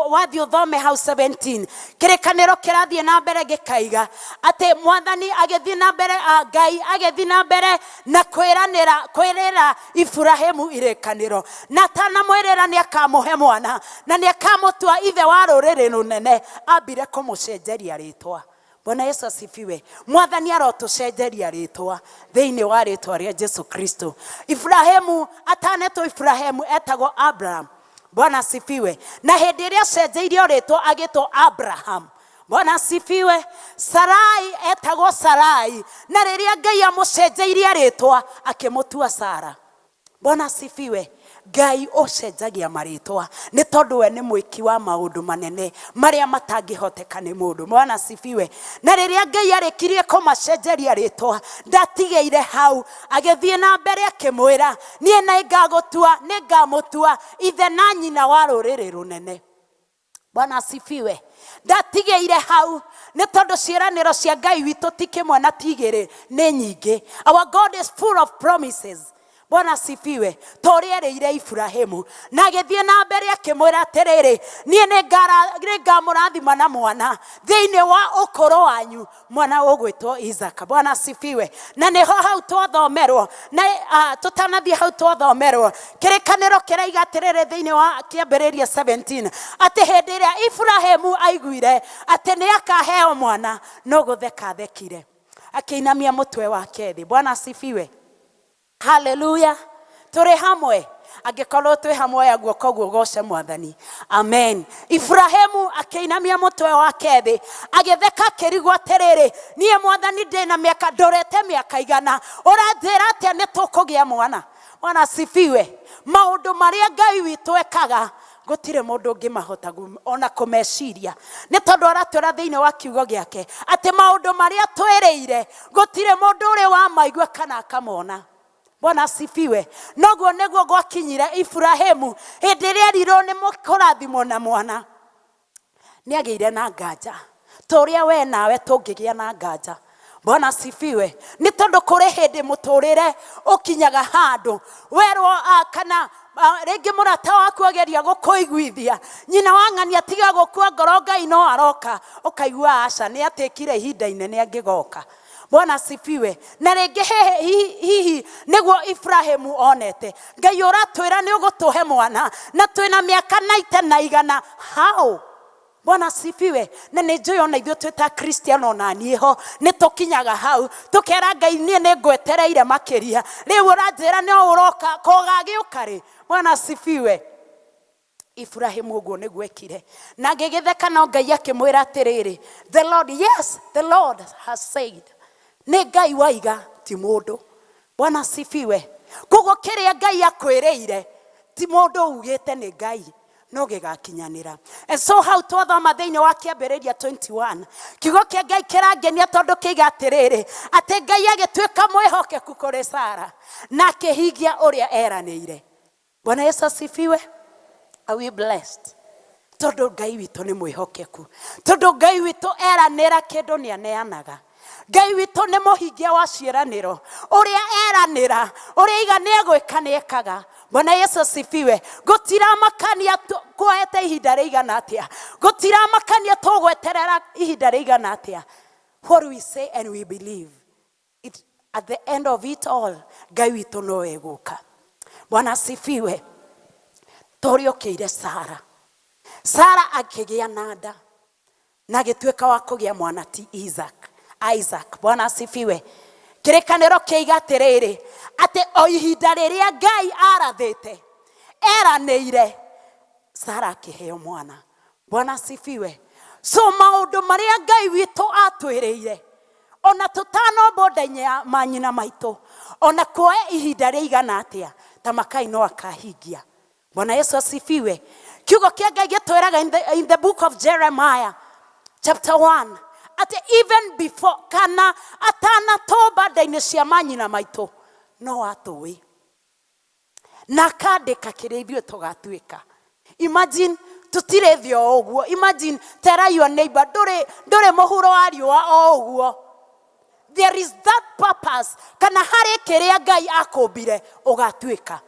wathiĩ ũthome hau 17, kĩrĩkanĩro kĩrathiĩ na mbere gĩkaiga atĩ mwathani agĩthiĩ na mbere, Ngai agĩthiĩ na mbere na kwĩranĩra kwĩrĩra Iburahĩmu irĩkanĩro, na atanamwĩrĩra nĩ akamũhe mwana na nĩ akamũtua ithe wa rũrĩrĩ rũnene, ambire kũmũcenjeria rĩtwa. Bwana Yesu asifiwe. Mwathani arotũcenjeria rĩtwa thĩinĩ wa rĩtwa rĩa Jesu Kristo. Ibrahimu atanetwo Ibrahimu etagwo Abraham. Bwana asifiwe. Na hĩndĩ ĩrĩa acenjeirio rĩtwa agĩtwo Abraham. Bwana asifiwe. Sarai etagwo Sarai, na rĩrĩa Ngai amũcenjeirie rĩtwa akĩmũtua Sara. Bwana asifiwe. Ngai ũcenjagia marĩtwa nĩ tondũ we nĩ mwĩki wa maũndũ manene marĩa matangĩhoteka nĩ mũndũ. Bwana asifiwe. Na rĩrĩa Ngai arĩkirie kũmacenjeria rĩtwa ndatigĩire hau, agĩthiĩ na mbere akĩmwĩra niĩ nĩngagũtua, nĩngamũtua ithe na nyina wa rũrĩrĩ rũnene. Bwana asifiwe. Ndatigĩire hau nĩ tondũ ciĩranĩro cia Ngai witũ ti kĩmwe na ti igĩrĩ, nĩ nyingĩ. Our God is full of promises. Bwana asifiwe. Ta ũrĩa erĩire Ibrahimu, na agĩthiĩ na mbere akĩmwĩra atĩrĩrĩ, niĩ nĩngamũrathima na mwana thĩinĩ wa ũkũrũ wanyu, mwana ũgwĩtwo Isaka. Bwana asifiwe. Na nĩho hau twathomerwo, na tũtanathiĩ hau twathomerwo, kĩrĩkanĩro kĩraiga atĩrĩrĩ thĩinĩ wa kĩambĩrĩria 17 atĩ hĩndĩ ĩrĩa Ibrahimu aiguire atĩ nĩ akaheo mwana, no gũtheka athekire, akĩinamia mũtwe wake thĩ. Bwana asifiwe. Haleluya. Tũrĩ hamwe. Angĩkorwo twĩ hamwe oya guoko guo ũgoce mwathani. Amen. Ibrahimu akĩinamia mũtwe wake thĩ, agĩtheka akĩrigwo atĩrĩrĩ, niĩ mwathani ndĩna mĩaka, ndorete mĩaka igana, ũranjĩra atĩa nĩ tũkũgĩa mwana? Bwana asifiwe. Maũndũ marĩa Ngai witũ ekaga gũtirĩ mũndũ ũngĩmahota ona kũmeciria, nĩ tondũ aratwĩra thĩinĩ wa kiugo gĩake atĩ maũndũ marĩa twĩrĩire gũtirĩ mũndũ ũrĩ wamaigua kana akamona. Bwana asifiwe. Noguo nĩguo gwakinyire Ibrahimu hĩndĩ ĩrĩa erirwo nĩ kũrathimwo na mwana, nĩ agĩire na nganja ta ũrĩa we nawe tũngĩgĩa na nganja. Bwana asifiwe. Nĩ tondũ kũrĩ hĩndĩ mũtũrĩre ũkinyaga handũ werwo, kana rĩngĩ mũrata waku ageria gũkũiguithia, nyina wa ng'ania tiga gũkua ngoro, Ngai no aroka, ũkaigua aca nĩ atĩkire ihinda inene angĩgoka. Bwana asifiwe. Na rĩngĩ hihi nĩguo Ibrahimu onete Ngai ũratwĩra nĩ ũgũtũhe mwana na twĩna mĩaka 90 na igana how? Bwana asifiwe. Na nĩ njũĩ ona ithuĩ twĩ ta Kristiano ona niĩ ho nĩ tũkinyaga hau tũkera Ngai niĩ nĩ ngwetereire makĩria, rĩu ũranjĩra no ũroka kogagĩũka rĩ. Bwana asifiwe. Ibrahimu ũguo nĩguo ekire, na agĩgĩtheka, no Ngai akĩmwĩra atĩrĩrĩ, the Lord, yes, the Lord has said. Nĩ Ngai waiga ti mũndũ. Bwana asifiwe. Koguo kĩrĩa Ngai akwĩrĩire ti mũndũ ugĩte, nĩ Ngai no gĩgakinyanĩra. And so hau twathoma thĩinĩ wa kĩambĩrĩria 21, kiugo kĩa Ngai kĩrangenia tondũ kĩiga atĩrĩrĩ, atĩ Ngai agĩtuĩka mwĩhokeku kũrĩ Sara na akĩhingia ũrĩa eranĩire. Bwana Yesu asifiwe. Are we blessed? Tondũ Ngai witũ nĩ mwĩhokeku, tondũ Ngai witũ eranĩra kĩndũ nĩ aneanaga. Ngai witũ nĩ mũhingia wa ciĩranĩro, ũrĩa eranĩra, ũrĩa iga nĩ egwĩka nĩ ekaga. Bwana Yesu asifiwe. Gũtiramakania kuoete ihinda rĩigana atĩa, gũtiramakania tũgweterera ihinda rĩigana atĩa, what we say and we believe it, at the end of it all Ngai witũ no egũka. Bwana asifiwe. Torĩa ũkĩire Sara, Sara akĩgĩa na nda na agĩtuĩka wa kũgĩa mwana ti Isaac, Isaac. Bwana asifiwe. Kĩrĩkanĩro kĩiga atĩrĩrĩ, atĩ o ihinda rĩrĩa Ngai arathĩte eranĩire, Sara akĩheo mwana. Bwana asifiwe. So maũndũ marĩa Ngai witũ atwĩrĩire ona tũtanombwo nda-inĩ ya manyina maitũ, ona kuoe ihinda rĩigana atĩa, ta makai no akahingia. Bwana Yesu asifiwe. Kiugo kĩa Ngai gĩtwĩraga in the book of Jeremiah chapter 1 atĩ even before kana atanatũmba nda-inĩ cia manyina maitũ no atũĩ na akandĩka kĩrĩa ithuĩ tũgatuĩka. Imagine tũtirĩ thĩ o ũguo. Imagine, tera your neighbor, ndũrĩ ndũrĩ mũhuro wa riũa o ũguo. There is that purpose, kana harĩ kĩrĩa Ngai akũmbire ũgatuĩka.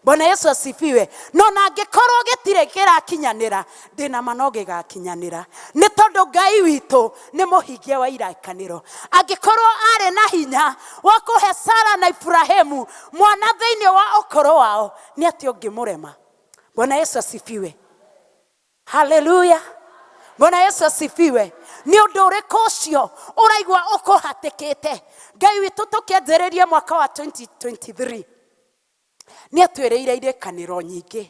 Bwana Yesu asifiwe. No na angĩkorwo gĩtirĩ kĩrakinyanĩra, ndĩna ma no gĩgakinyanĩra, nĩ tondũ Ngai witũ nĩ mũhingia wa irĩkanĩro. Angĩkorwo arĩ na hinya wa kũhe Sara na Iburahĩmu mwana thĩinĩ wa ũkũrũ wao, nĩ atĩa ũngĩmũrema? Bwana Yesu asifiwe. Haleluya. Bwana Yesu asifiwe. Nĩ ũndũ ũrĩkũ ũcio ũraigua ũkũhatĩkĩte? Ngai witũ tũkĩanjĩrĩria mwaka wa 2023 nĩ atwĩrĩire irĩkanĩro nyingĩ,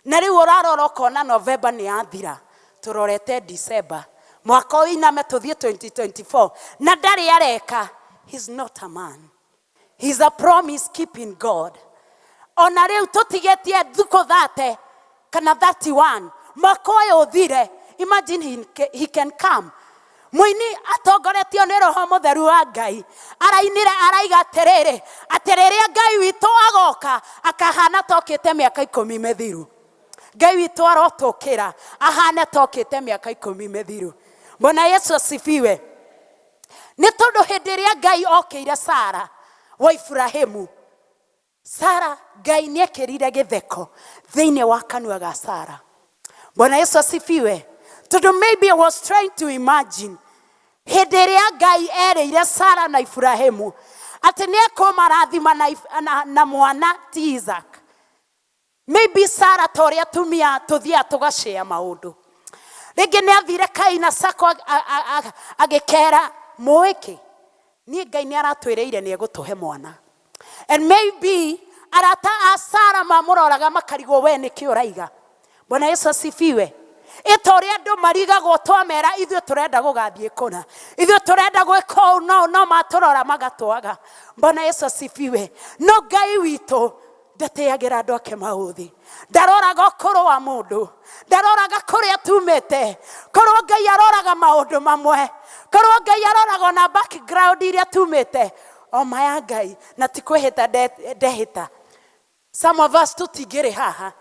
na rĩu ũrarora ũkona November nĩ yathira, tũrorete December, mwaka ũiname tũthiĩ 2024, na ndarĩ areka. He's not a man, he's a promise keeping God. Ona rĩu tũtigĩtie thukũ 30 kana 31 mwaka ũyũ ũthire. Imagine, he can come. Mũini atongoretio nĩ Roho Mũtheru wa Ngai arainire araiga atĩrĩrĩ, atĩ rĩrĩa Ngai witũ agoka akahana tokĩte mĩaka 10 mĩthiru. Ngai witũ arotũkĩra ahane tokĩte mĩaka 10 mĩthiru. Bwana Yesu asifiwe. Nĩ tondũ hĩndĩ ĩrĩa Ngai okĩire Sara wa Iburahĩmu, Sara, Ngai nĩ ekĩrire gĩtheko thĩinĩ wa kanua ga Sara. Bwana Yesu asifiwe. Tondũ maybe I was trying to imagine hĩndĩ ĩrĩa Ngai erĩire Sara na Iburahĩmu atĩ nĩ ekũmarathima na mwana ti Isaac. Maybe Sara, ta ũrĩa atumia tũthiaga tũgacĩa maũndũ, rĩngĩ nĩ athire Kaina Sacco agĩkera mũĩkĩ, niĩ Ngai nĩ aratwĩrĩire nĩ egũtũhe mwana. And maybe arata a Sara mamũroraga makarigwo, we nĩkĩ ũraiga? Bwana Yesu asifiwe. Ĩta ũrĩa andũ marigagwo twamera ithuĩ tũrenda gũgathiĩ kũna, ithuĩ tũrenda gwĩka ũũ, no matũrora magatwaga. Bwana Yesu asifiwe. No Ngai witũ ndatĩagĩra andũ ake maũthĩ, ndaroraga ũkũrũ wa mũndũ, ndaroraga kũrĩa tumĩte. Korwo Ngai aroraga maũndũ mamwe, korwo Ngai aroraga ona background iria tumĩte, o ma ya Ngai na ti kwĩhĩta ndehĩta, some of us tũtingĩrĩ haha.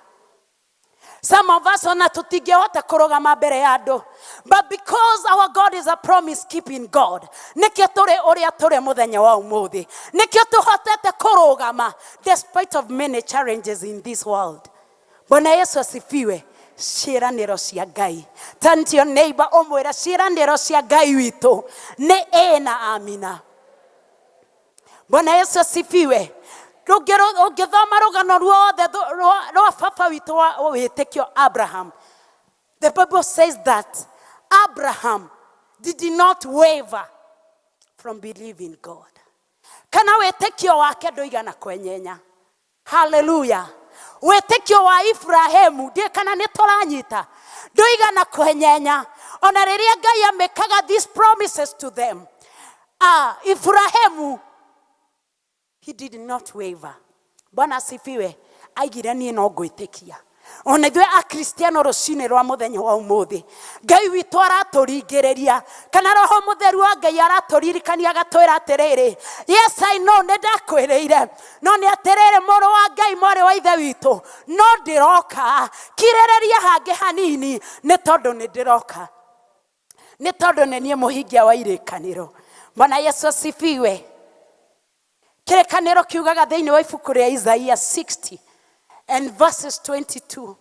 Some of us ona tũtingĩhota kũrũgama mbere ya andũ. But because our God is a promise keeping God, nĩkĩo tũrĩ ũrĩa tũrĩ mũthenya wa ũmũthĩ. Nĩkĩo tũhotete kũrũgama despite of many challenges in this world. Bwana Yesu asifiwe. Ciĩranĩro cia Ngai. Turn to your neighbor ũmwĩre, ciĩranĩro cia Ngai witũ nĩ ĩ na amina. Bwana Yesu asifiwe. Ũngĩthoma rũgano ruothe rwa baba witũ wa wĩtĩkio Abraham, the Bible says that Abraham did not waver from believing God. Kana wĩtĩkio wake ndũigana kwenyenya. Haleluya. Wĩtĩkio wa Ibrahĩmu, ndiĩ kana nĩ tũranyita, ndũigana kwenyenya ona rĩrĩa Ngai amĩkaga these promises to them. Ibrahĩmu, he did not waver. Bwana asifiwe. Aigire, niĩ no ngwĩtĩkia. Ona ithuĩ Akristiano rũcinĩ rwa mũthenya wa ũmũthĩ, Ngai witũ aratũringĩrĩria, kana Roho Mũtheru wa Ngai aratũririkania agatwĩra atĩrĩrĩ, yes, I know nĩ ndakwĩrĩire, no nĩ atĩrĩrĩ, mũrũ wa Ngai, mwarĩ wa ithe witũ, no ndĩroka, kirĩrĩria hangĩ hanini, nĩ tondũ nĩ ndĩroka, nĩ tondũ nĩ niĩ mũhingia wa irĩkanĩro. Bwana Yesu asifiwe. Kĩrĩkanĩro kiugaga thĩinĩ wa ibuku rĩa Isaia 60 and verses 22,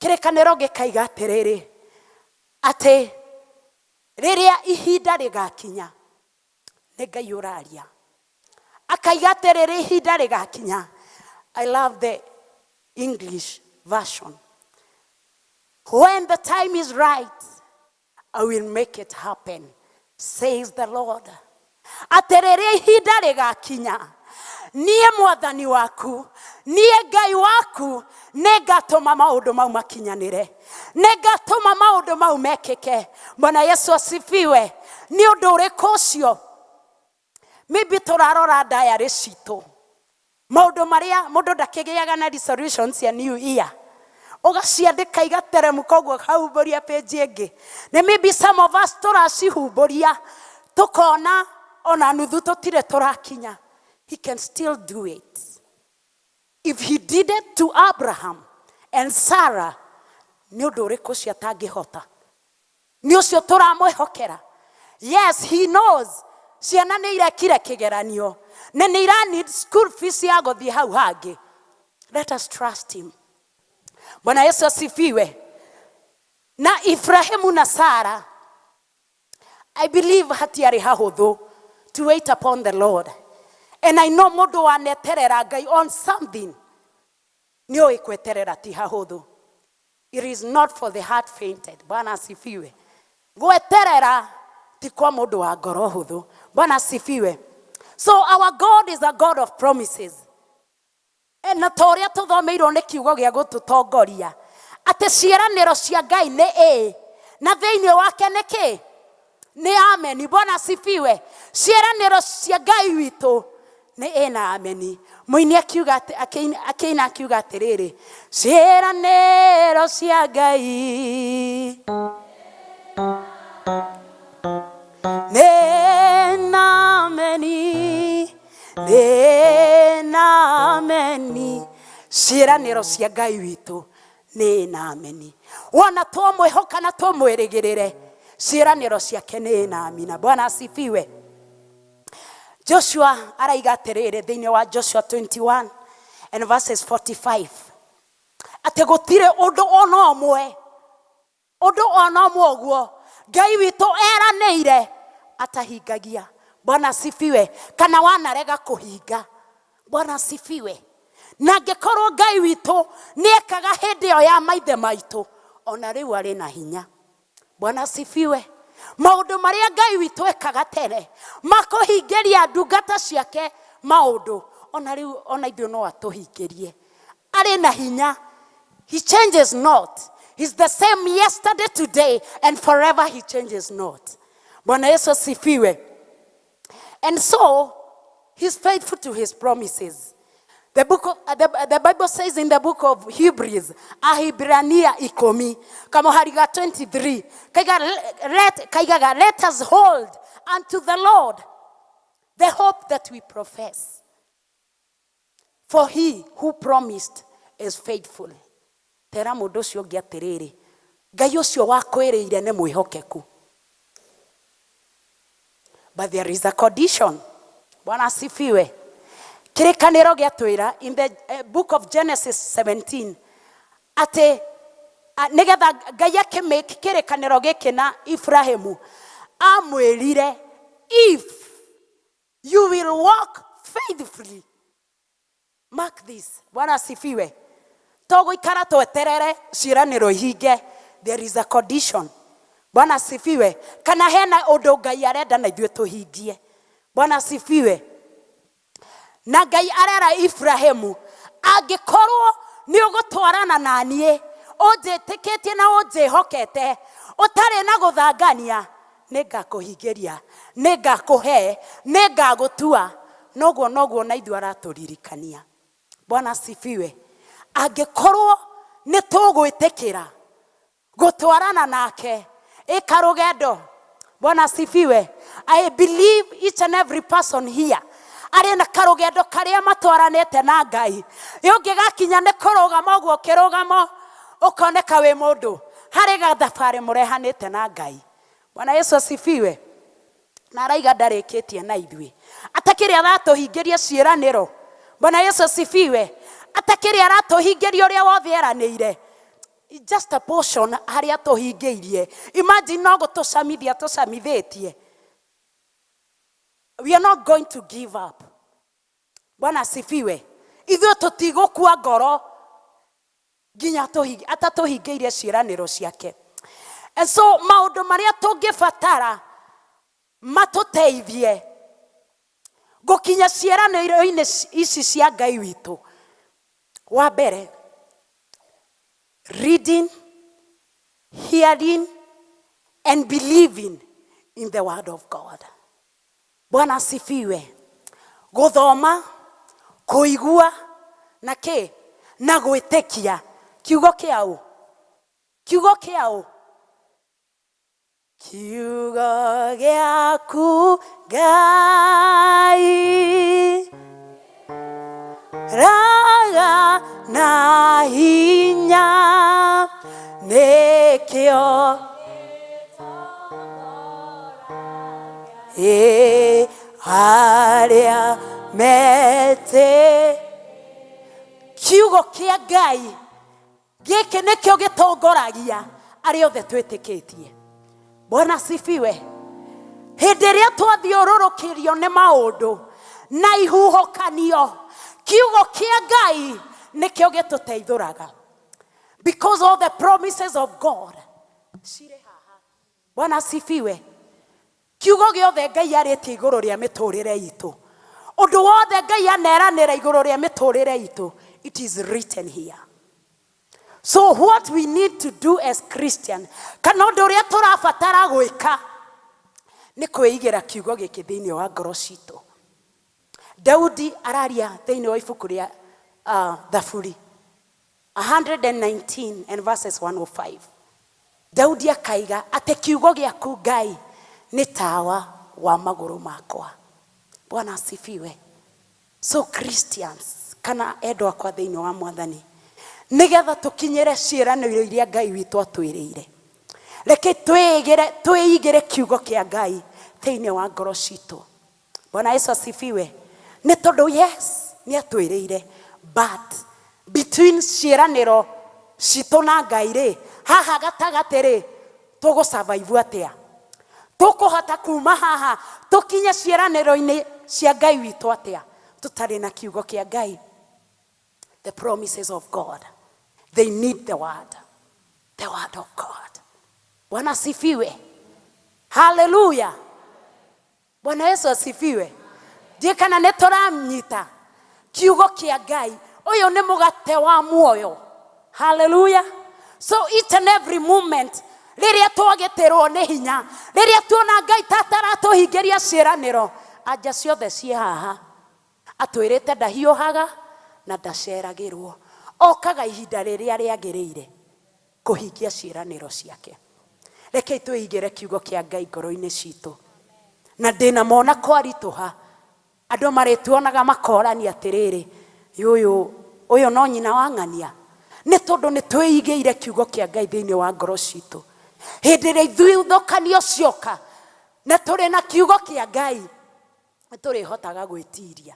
kĩrĩkanĩro gĩkaiga atĩrĩrĩ, atĩ rĩrĩa ihinda rĩgakinya, nĩ Ngai ũraria, akaiga atĩrĩrĩ, ihinda rĩgakinya. I love the English version: "When the time is right, I will make it happen, says the Lord." Atĩ rĩrĩa ihinda rĩgakinya, niĩ Mwathani waku, niĩ Ngai waku, nĩ ngatũma maũndũ mau makinyanĩre, nĩ ngatũma maũndũ mau mekĩke. Bwana Yesu asifiwe. Nĩ ũndũ ũrĩkũ ũcio? Maybe tũrarora diary citũ, maũndũ marĩa mũndũ ndakĩgĩaga na resolutions cia new year, ũgaciandĩka igateremũka ũguo, ũkahumbũria page ĩngĩ. Nĩ maybe some of us tũracihumbũria tũkona ona nuthu tũtirĩ tũrakinya. He can still do it. If he did it to Abraham and Sarah, nĩ ũndũ ũrĩkũ ũcio atangĩhota? Nĩ ũcio tũramwĩhokera. Yes, he knows ciana nĩ irekire kĩgeranio na nĩ ira need school fees ya gũthiĩ hau hangĩ. Let us trust him. Bwana Yesu asifiwe. Na Ibrahimu na Sara, I believe hatiarĩ hahũthũ to wait upon the Lord. And I know mũndũ waneterera Ngai on something, nĩ ũĩ kweterera ti hahũthũ. It is not for the heart fainted. Bwana asifiwe. Gweterera ti kwa mũndũ wa ngoro hũthũ. Bwana asifiwe. So our God is a God of promises. Na ta ũrĩa tũthomeirwo nĩ kiugo gĩa gũtũtongoria atĩ ciĩranĩro cia Ngai nĩ ĩ na thĩinĩ wake nĩ kĩ nĩ ameni. Bwana asifiwe. Ciĩranĩro cia Ngai witũ nĩ ĩ na ameni. Mũini akiuga akĩina akiuga atĩrĩrĩ, ciĩranĩro cia Ngai nĩ na ameni, nĩ na ameni. Ciĩranĩro cia Ngai witũ nĩ na ameni. Wona twamwĩhoka na twamwĩrĩgĩrĩre, ciĩranĩro ciake nĩ na amina. Bwana asifiwe. Joshua araiga atĩrĩrĩ thĩinĩ wa Joshua 21 and verses 45 atĩ gũtirĩ ũndũ ona ũmwe, ũndũ ona ũmwe ũguo Ngai witũ eranĩire atahingagia. Bwana asifiwe. Kana wanarega kũhinga. Bwana asifiwe. Na angĩkorwo Ngai witũ nĩekaga hĩndĩ ĩyo ya maithe maitũ, ona rĩu arĩ na hinya. Bwana asifiwe. Maũndũ marĩa Ngai witũ ekaga tene makũhingĩria ndungata ciake maũndũ, ona rĩu ona ithuĩ no atũhingĩrie. Arĩ na hinya. He changes not. He's the same yesterday, today, and forever. He changes not. Bwana Yesu asifiwe. And so, he's faithful to his promises. The Bible says in the book of Hebrews, Ahibrania 10, kamuhari ga 23, kaiga, kaigaga, let us hold unto the Lord the hope that we profess. For he who promised is faithful. Tera mũndũ ũcio ũngĩ atĩrĩrĩ, Ngai ũcio wakwĩrĩire nĩ mwĩhokeku. But there is a condition. Bwana asifiwe. Kĩrĩkanĩro gĩatwĩra in the book of Genesis 17 atĩ nĩgetha Ngai akĩmake kĩrĩkanĩro gĩkĩ na Ibrahimu, amwĩrire, if you will walk faithfully. Mark this. Bwana asifiwe. To gũikara tweterere ciĩranĩro ihinge. There is a condition. Bwana asifiwe. Kana hena ũndũ Ngai arenda na ithuĩ tũhingie. Bwana asifiwe. Na Ngai arera Ibrahimu, angĩkorwo nĩ ũgũtwarana na niĩ, ũnjĩtĩkĩtie na ũnjĩhokete, ũtarĩ na gũthangania, nĩngakũhingĩria, nĩngakũhe, nĩngagũtua. Noguo noguo na ithuĩ aratũririkania. Bwana asifiwe. Angĩkorwo nĩ tũgwĩtĩkĩra gũtwarana nake ĩka rũgendo. Bwana asifiwe. I believe each and every person here arĩ na karũgendo karĩa matwaranĩte na Ngai. Ũngĩgakinya nĩ kũrũgama ũguo kĩrũgamo ũkoneka wĩ mũndũ harĩ gathabarĩ mũrehanĩte na Ngai. Bwana Yesu asifiwe. Na araiga ndarĩkĩtie na ithuĩ, atakĩrĩ aratũhingĩria ciĩranĩro. Bwana Yesu asifiwe. Atakĩrĩ aratũhingĩria ũrĩa wothe eranĩire. Just a portion harĩa tũhingĩirie. Imagine no gũtũcamithia tũcamithĩtie. We are not going to give up. Bwana asifiwe. Ithuĩ tũtigũkua ngoro nginya atatũhingĩirie ciĩranĩro ciake. And so maũndũ marĩa tũngĩbatara matũteithie gũkinya ciĩranĩro-inĩ ici cia Ngai witũ. Wa mbere, reading, hearing and believing in the word of God. Bwana asifiwe. Gũthoma, kũigua na kĩ na gwĩtĩkia kiugo kĩa ũ, kiugo kĩa ũ, kiugo gĩaku Ngai raga na hinya nĩkĩo ĩ arĩa mete. Kiugo. Kiugo kĩa Ngai gĩkĩ nĩkĩo gĩtongoragia arĩa othe twĩtĩkĩtie. Bwana asifiwe. Hĩndĩ ĩrĩa twathiũrũrũkĩrio nĩ maũndũ na ihuhũkanio, kiugo kĩa Ngai nĩkĩo gĩtũteithũraga, because all the promises of God cirĩ haha. Bwana asifiwe. Kiugo gĩothe Ngai arĩtie igũrũ rĩa mĩtũrĩre itũ, ũndũ wothe Ngai aneranĩra igũrũ rĩa mĩtũrĩre itũ, it is written here. So what we need to do as Christian, kana ũndũ ũrĩa tũrabatara gwĩka, nĩ kwĩigĩra kiugo gĩkĩ thĩinĩ wa ngoro citũ. Daudi araria thĩinĩ wa ibuku rĩa Thaburi 119 and verses 105. Daudi akaiga atĩ kiugo gĩaku Ngai nĩ tawa wa magũrũ makwa. Bwana asifiwe. So Christians, kana endwa akwa thĩinĩ wa Mwathani, nĩgetha tũkinyĩre ciĩranĩro iria Ngai witũ atwĩrĩire, reke twĩigĩre twĩigĩre kiugo kĩa Ngai thĩinĩ wa ngoro citũ. Bwana Yesu asifiwe. Nĩ tondũ yes, nĩ atwĩrĩire, but between ciĩranĩro citũ na Ngai rĩ, haha gatagatĩ rĩ, tũgũ survive atĩa? Tũkũhota kuma haha tũkinye ciĩranĩro-inĩ cia Ngai witũ atĩa tũtarĩ na kiugo kĩa Ngai? The promises of God, they need the word, the word of God. Bwana asifiwe. Haleluya. Bwana Yesu asifiwe. Ndiĩ kana nĩ tũranyita kiugo kĩa Ngai. Ũyũ nĩ mũgate wa muoyo. Haleluya. So each and every moment rĩrĩa twagĩtĩrwo nĩ hinya, rĩrĩa tuona Ngai ta ataratũhingĩria ciĩranĩro, anja ciothe ciĩ haha. Atwĩrĩte ndahiũhaga na ndaceragĩrwo, okaga ihinda rĩrĩa rĩagĩrĩire kũhingia ciĩranĩro ciake. Rekei twĩigĩre kiugo kĩa Ngai ngoro-inĩ citũ. Na ndĩna mona kwaritũha, andũ marĩtuonaga makorania atĩrĩrĩ, ũyũ ũyũ no nyina wa ng'ania, nĩ tondũ nĩ twĩigĩire kiugo kĩa Ngai thĩinĩ wa ngoro citũ. Hĩndĩ ĩrĩa ithuthũkanio cioka na tũrĩ na kiugo kĩa Ngai, nĩ tũrĩhotaga gwĩtiria.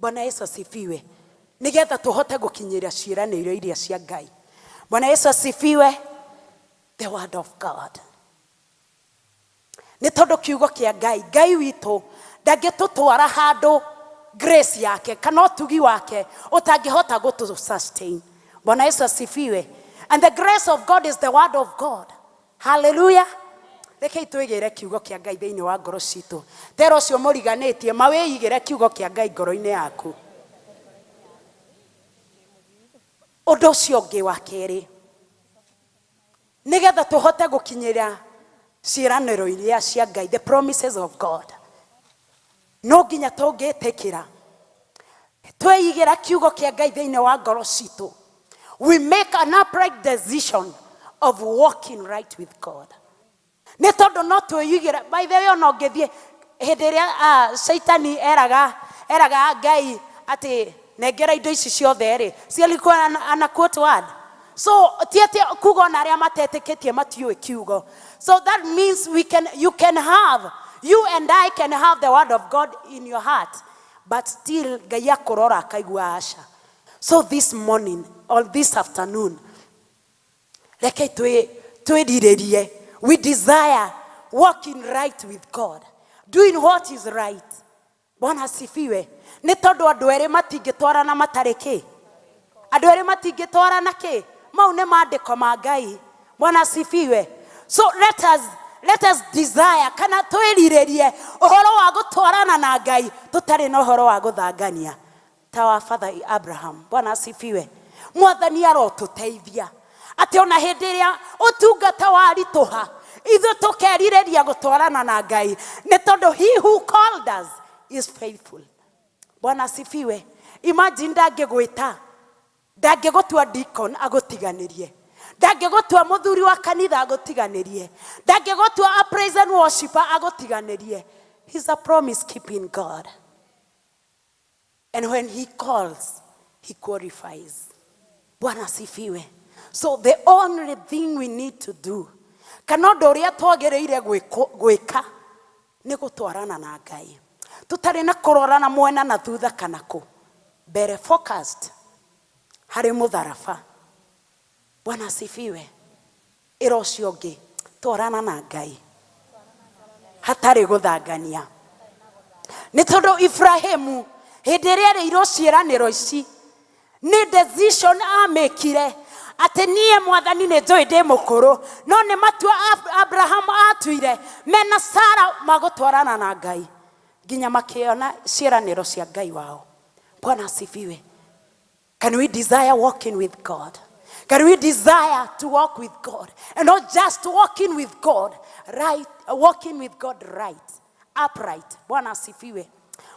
Bwana Yesu asifiwe. Nĩgetha tũhote gũkinyĩra ciĩranĩro iria cia Ngai. Bwana Yesu asifiwe. The word of God, nĩ tondũ kiugo kĩa Ngai, Ngai witũ ndangĩtũtwara handũ grace yake kana ũtugi wake ũtangĩhota gũtũ sustain. Bwana Yesu asifiwe. And the grace of God is the word of God. Haleluya. Rekei twĩgĩre kiugo kĩa Ngai thĩinĩ wa ngoro citũ. Tera ũcio mũriganĩtie mawĩigĩre kiugo kĩa Ngai ngoro-inĩ yaku. Ũndũ ũcio ũngĩ wa kerĩ, nĩgetha tũhote gũkinyĩra ciĩranĩro iria cia Ngai, the promises of God, no nginya tũngĩtĩkĩra twĩigĩra kiugo kĩa Ngai thĩinĩ wa ngoro citũ, we make an upright decision of walking right with God. Nĩ tondũ no twĩigĩre, by the way, ona ũngĩthiĩ hĩndĩ ĩrĩa Shaitani eraga Ngai atĩ nengera indo ici ciothe rĩ, si alikuwa ana quote word? So ti atĩ kuga ona arĩa matetĩkĩtie matiũĩ kiugo. So that means we can you can have you and I can have the word of God in your heart, but still Ngai akũrora akaigua aca. So this morning or this afternoon, reke twĩrirĩrie, we desire walking right with God, doing what is right. Bwana asifiwe. Nĩ tondũ andũ erĩ matingĩtwarana matarĩ kĩ, andũ erĩ matingĩtwarana kĩ. Mau nĩ maandĩko ma Ngai. Bwana asifiwe. So let us desire, kana twĩrirĩrie ũhoro wa gũtwarana na Ngai tũtarĩ na ũhoro wa gũthangania ta wa father Abraham. Bwana asifiwe. Mwathani arotũteithia atĩ ona hĩndĩ ĩrĩa ũtungata waritũha, ithuĩ tũkerirĩria gũtwarana na Ngai, nĩ tondũ he who called us is faithful. Bwana asifiwe. Imagine, ndangĩgwĩta, ndangĩgũtua deacon agũtiganĩrie, ndangĩgũtua mũthuri wa kanitha agũtiganĩrie, ndangĩgũtua a praise and worshiper agũtiganĩrie. He's a promise keeping God, and when he calls, he qualifies. Bwana asifiwe. So the only thing we need to do, kana ũndũ ũrĩa twagĩrĩire gwĩka, nĩ gũtwarana na Ngai tũtarĩ na kũrora na mwena na thutha kana kũ mbere, focused. Harĩ mũtharaba. Bwana asifiwe. Ĩra ũcio ũngĩ, twarana na Ngai hatarĩ gũthangania. Nĩ tondũ Ibrahimu hĩndĩ ĩrĩa erĩirwo ciĩranĩro ici, nĩ decision amĩkire atĩ niĩ Mwathani nĩ njũĩ ndĩ mũkũrũ, no nĩ matua Abrahamu atuire mena Sara magũtwarana na Ngai nginya makĩona ciĩranĩro cia Ngai wao. Bwana asifiwe. Can we desire walking with God? Can we desire to walk with God? And not just walking with God, right, walking with God right, upright. Bwana asifiwe.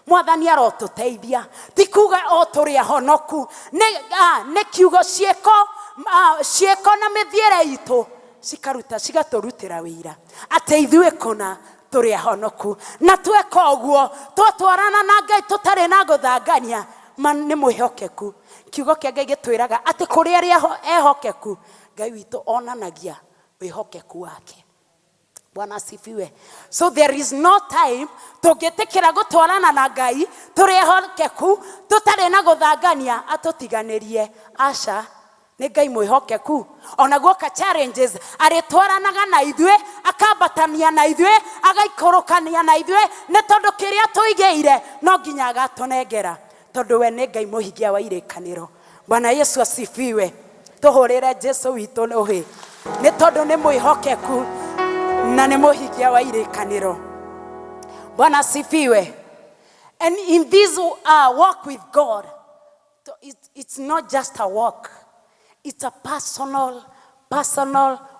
Mwathani arotũteithia ti kuga o tũrĩ ahonoku nĩ ah, nĩ kiugo ciĩko ah, ciĩko na mĩthiĩre itũ cikaruta cigatũrutĩra wĩira atĩ ithuĩ kũna tũrĩ ahonoku na tweka ũguo twatwarana na Ngai tũtarĩ na gũthangania ma nĩ mwĩhokeku. Kiugo kĩa Ngai gĩtwĩraga atĩ kũrĩ arĩa ehokeku Ngai witũ onanagia wĩhokeku wake. Bwana asifiwe. So there is no time tũngĩtĩkĩra gũtwarana na Ngai tũrĩ ehokeku tũtarĩ na gũthangania atũtiganĩrie. Aca, nĩ Ngai mwĩhokeku. Ona guoka challenges arĩtwaranaga na ithuĩ, akambatania na ithuĩ, agaikũrũkania na ithuĩ, nĩ tondũ kĩrĩa tũigĩire no nginya agatũnengera, tondũ we nĩ Ngai mũhingia wa irĩkanĩro. Bwana Yesu asifiwe. Tũhũrĩre Jesu witũ rũhĩ, nĩ tondũ nĩ mwĩhokeku na nĩ mũhingia wa irĩkanĩro. Bwana asifiwe. And in this walk with God, it's not just a walk, it's a personal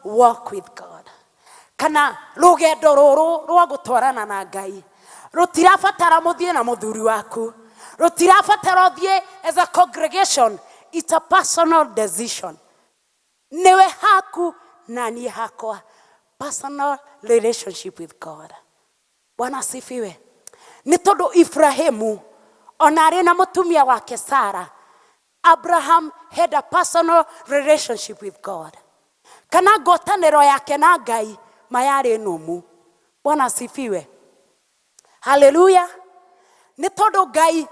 walk with God. Kana rũgendo rũrũ rwa gũtwarana na Ngai rũtirabatara mũthiĩ na mũthuri waku, rũtirabatara ũthiĩ as a congregation. It's a personal decision. Nĩwe haku na niĩ hakwa, personal relationship with God. Bwana asifiwe. Nĩ tondũ Ibrahimu ona arĩ na mũtumia wake Sara, Abraham had a personal relationship with God. Kana ngwatanĩro yake na Ngai mayarĩ nũmu. Bwana asifiwe. Haleluya. Nĩ tondũ Ngai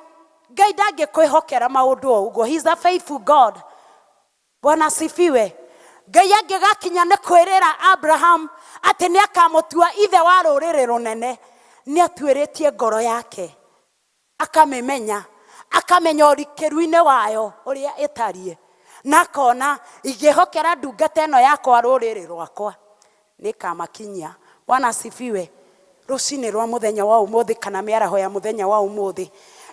ndangĩkwĩhokera maũndũ o ũguo. He is a faithful God. Bwana asifiwe. Ngai angĩgakinya nĩ kwĩrĩra Abraham atĩ nĩ akamũtua ithe wa rũrĩrĩ rũnene, nĩ atuĩrĩtie ngoro yake, akamĩmenya, akamenya ũrikĩru-inĩ wayo ũrĩa ĩtariĩ, na akona ingĩhokera ndungata ĩno yakwa rũrĩrĩ rwakwa nĩkamakinyia. Bwana asifiwe. Rũcinĩ rwa mũthenya wa ũmũthĩ kana mĩaraho ya mũthenya wa ũmũthĩ,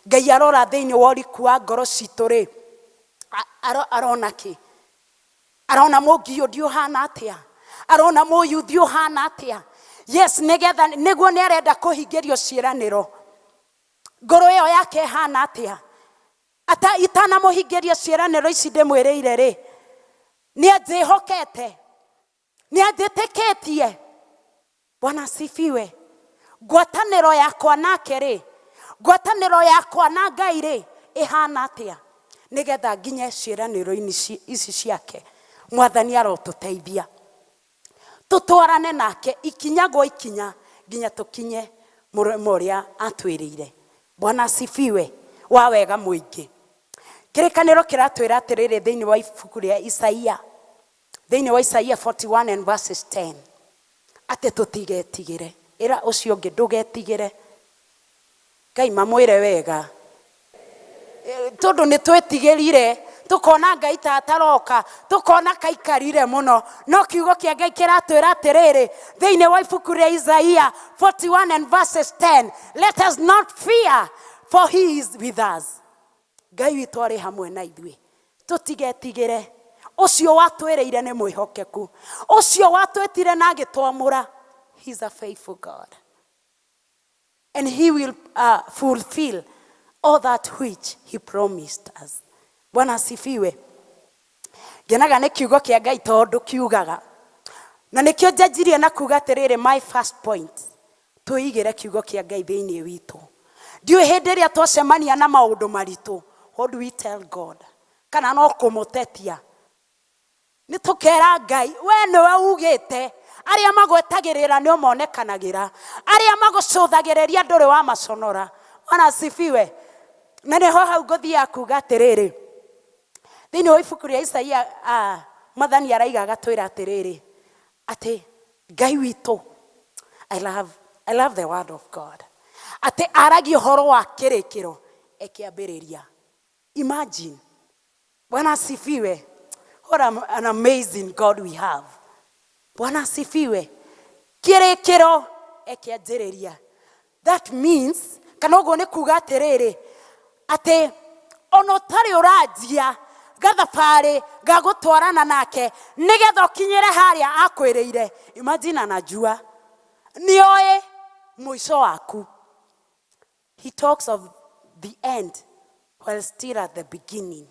Ngai arora thĩinĩ wa ũriku wa ngoro citũ rĩ, arona kĩ? Arona mũngiũndi ũhana atĩa? Arona mũyuthi ũhana atĩa? Yes, nĩgetha nĩguo nĩ arenda kũhingĩrio ciĩranĩro. Ngoro ĩyo yake ĩhana atĩa? Ata itanamũhingĩria ciĩranĩro ici ndĩmwĩrĩire rĩ, nĩ anjĩhokete, nĩ anjĩtĩkĩtie. Bwana asifiwe. Ngwatanĩro yakwa nake rĩ, ngwatanĩro yakwa na Ngai rĩ, ĩhana atĩa? Nĩgetha nginye ciĩranĩro-inĩ ici ciake. Mwathani arotũteithia tũtwarane nake ikinya gwa ikinya nginya tũkinye mũrĩmo ũrĩa atwĩrĩire. Bwana asifiwe. Wa wega mũingĩ. Kĩrĩkanĩro kĩratwĩra atĩrĩrĩ thĩinĩ wa ibuku rĩa Isaia, thĩinĩ wa Isaia 41 and verses 10, atĩ tũtigetigĩre. Ĩra ũcio ũngĩ ndũgetigĩre. Ngai mamwĩre wega, tondũ nĩ twĩtigĩrire tũkona Ngai ta ataroka, tũkona kaikarire mũno, no kiugo kĩa Ngai kĩratwĩra atĩrĩrĩ thĩinĩ wa ibuku rĩa Isaia 41 and verses 10, let us not fear, for he is with us. Ngai witũ arĩ hamwe na ithuĩ, tũtigetigĩre. Ũcio watwĩrĩire nĩ mwĩhokeku, ũcio watwĩtire na agĩtwamũra, he is a faithful God, and he will fulfill all that which he promised us. Bwana asifiwe. Ngenaga nĩ kiugo kĩa Ngai tondũ kiugaga, na nĩkĩo njanjirie na kuga atĩrĩrĩ, my first point, twĩigĩre kiugo kĩa Ngai thĩinĩ witũ. Ndiũĩ hĩndĩ ĩrĩa twacemania na maũndũ maritũ, what do we tell God? Kana no kũmũtetia? Nĩ tũkera Ngai, we nĩwe ugĩte arĩa magwetagĩrĩra nĩo monekanagĩra, arĩa magũcũthagĩrĩria ndũrĩ wa maconora. Bwana asifiwe. Na nĩho hau ngũthiaga kuga atĩrĩrĩ, Thĩinĩ wa ibuku rĩa Isaia, mwathani araiga agatwĩra atĩrĩrĩ, atĩ Ngai witũ, I love the word of God, atĩ aragia ũhoro wa kĩrĩkĩro ekĩambĩrĩria. Imagine. Bwana asifiwe. What an amazing God we have. Bwana asifiwe. Kĩrĩkĩro ekĩanjĩrĩria. That means, kana ũguo nĩ kuga atĩrĩrĩ, atĩ ona ũtarĩ ũranjia gathabarĩ ga gũtwarana nake nĩgetha ũkinyĩre harĩa akwĩrĩire. Imagine, anajua, nĩoĩ mũico waku. He talks of the end while still at the beginning.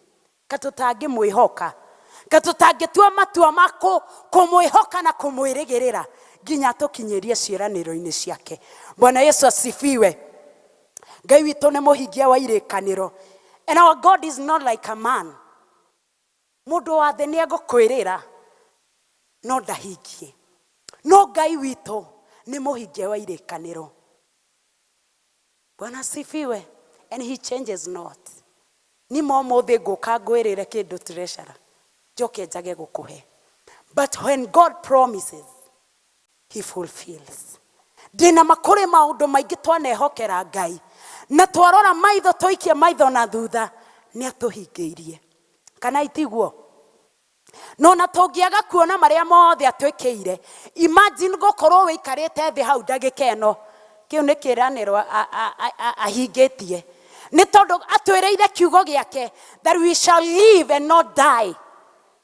Katũtangĩmwĩhoka, katũtangĩtua matua ma kũmwĩhoka na kũmwĩrĩgĩrĩra nginya tũkinyĩrie ciĩranĩro-inĩ ciake. Bwana Yesu asifiwe. Ngai witũ nĩ mũhingia wa irĩkanĩro. And our God is not like a man. Mũndũ wa thĩ nĩ egũkwĩrĩra no ndahingie, no Ngai witũ nĩ mũhingia wa irĩkanĩro. Bwana asifiwe. And he changes not. Nima ũmũthĩ ngũka ngwĩrĩre kĩndũ treasurer, njoke njage gũkũhe, but when God promises, he fulfills. Ndĩna makũrĩ maũndũ maingĩ twanehokera Ngai na twarora maitho, tũikie maitho na thutha, nĩ atũhingĩirie, kana itiguo? No na tũngĩaga kuona marĩa mothe atwĩkĩire, imagine gũkorwo wĩikarĩte thĩ hau ndagĩka ĩno, kĩu nĩ kĩĩranĩro ahingĩtie, nĩ tondũ atwĩrĩire kiugo gĩake that we shall live and not die.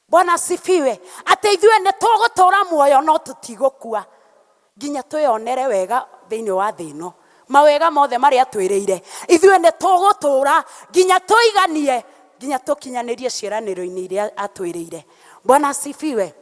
Bwana asifiwe. Atĩ ithuĩ nĩ tũgũtũra muoyo no tũtigũkua nginya twĩyonere wega thĩinĩ wa thĩ ĩno, mawega mothe marĩa atwĩrĩire. Ithuĩ nĩ tũgũtũra nginya tũiganie, nginya tũkinyanĩrie ciĩranĩro-inĩ iria atwĩrĩire. Bwana asifiwe.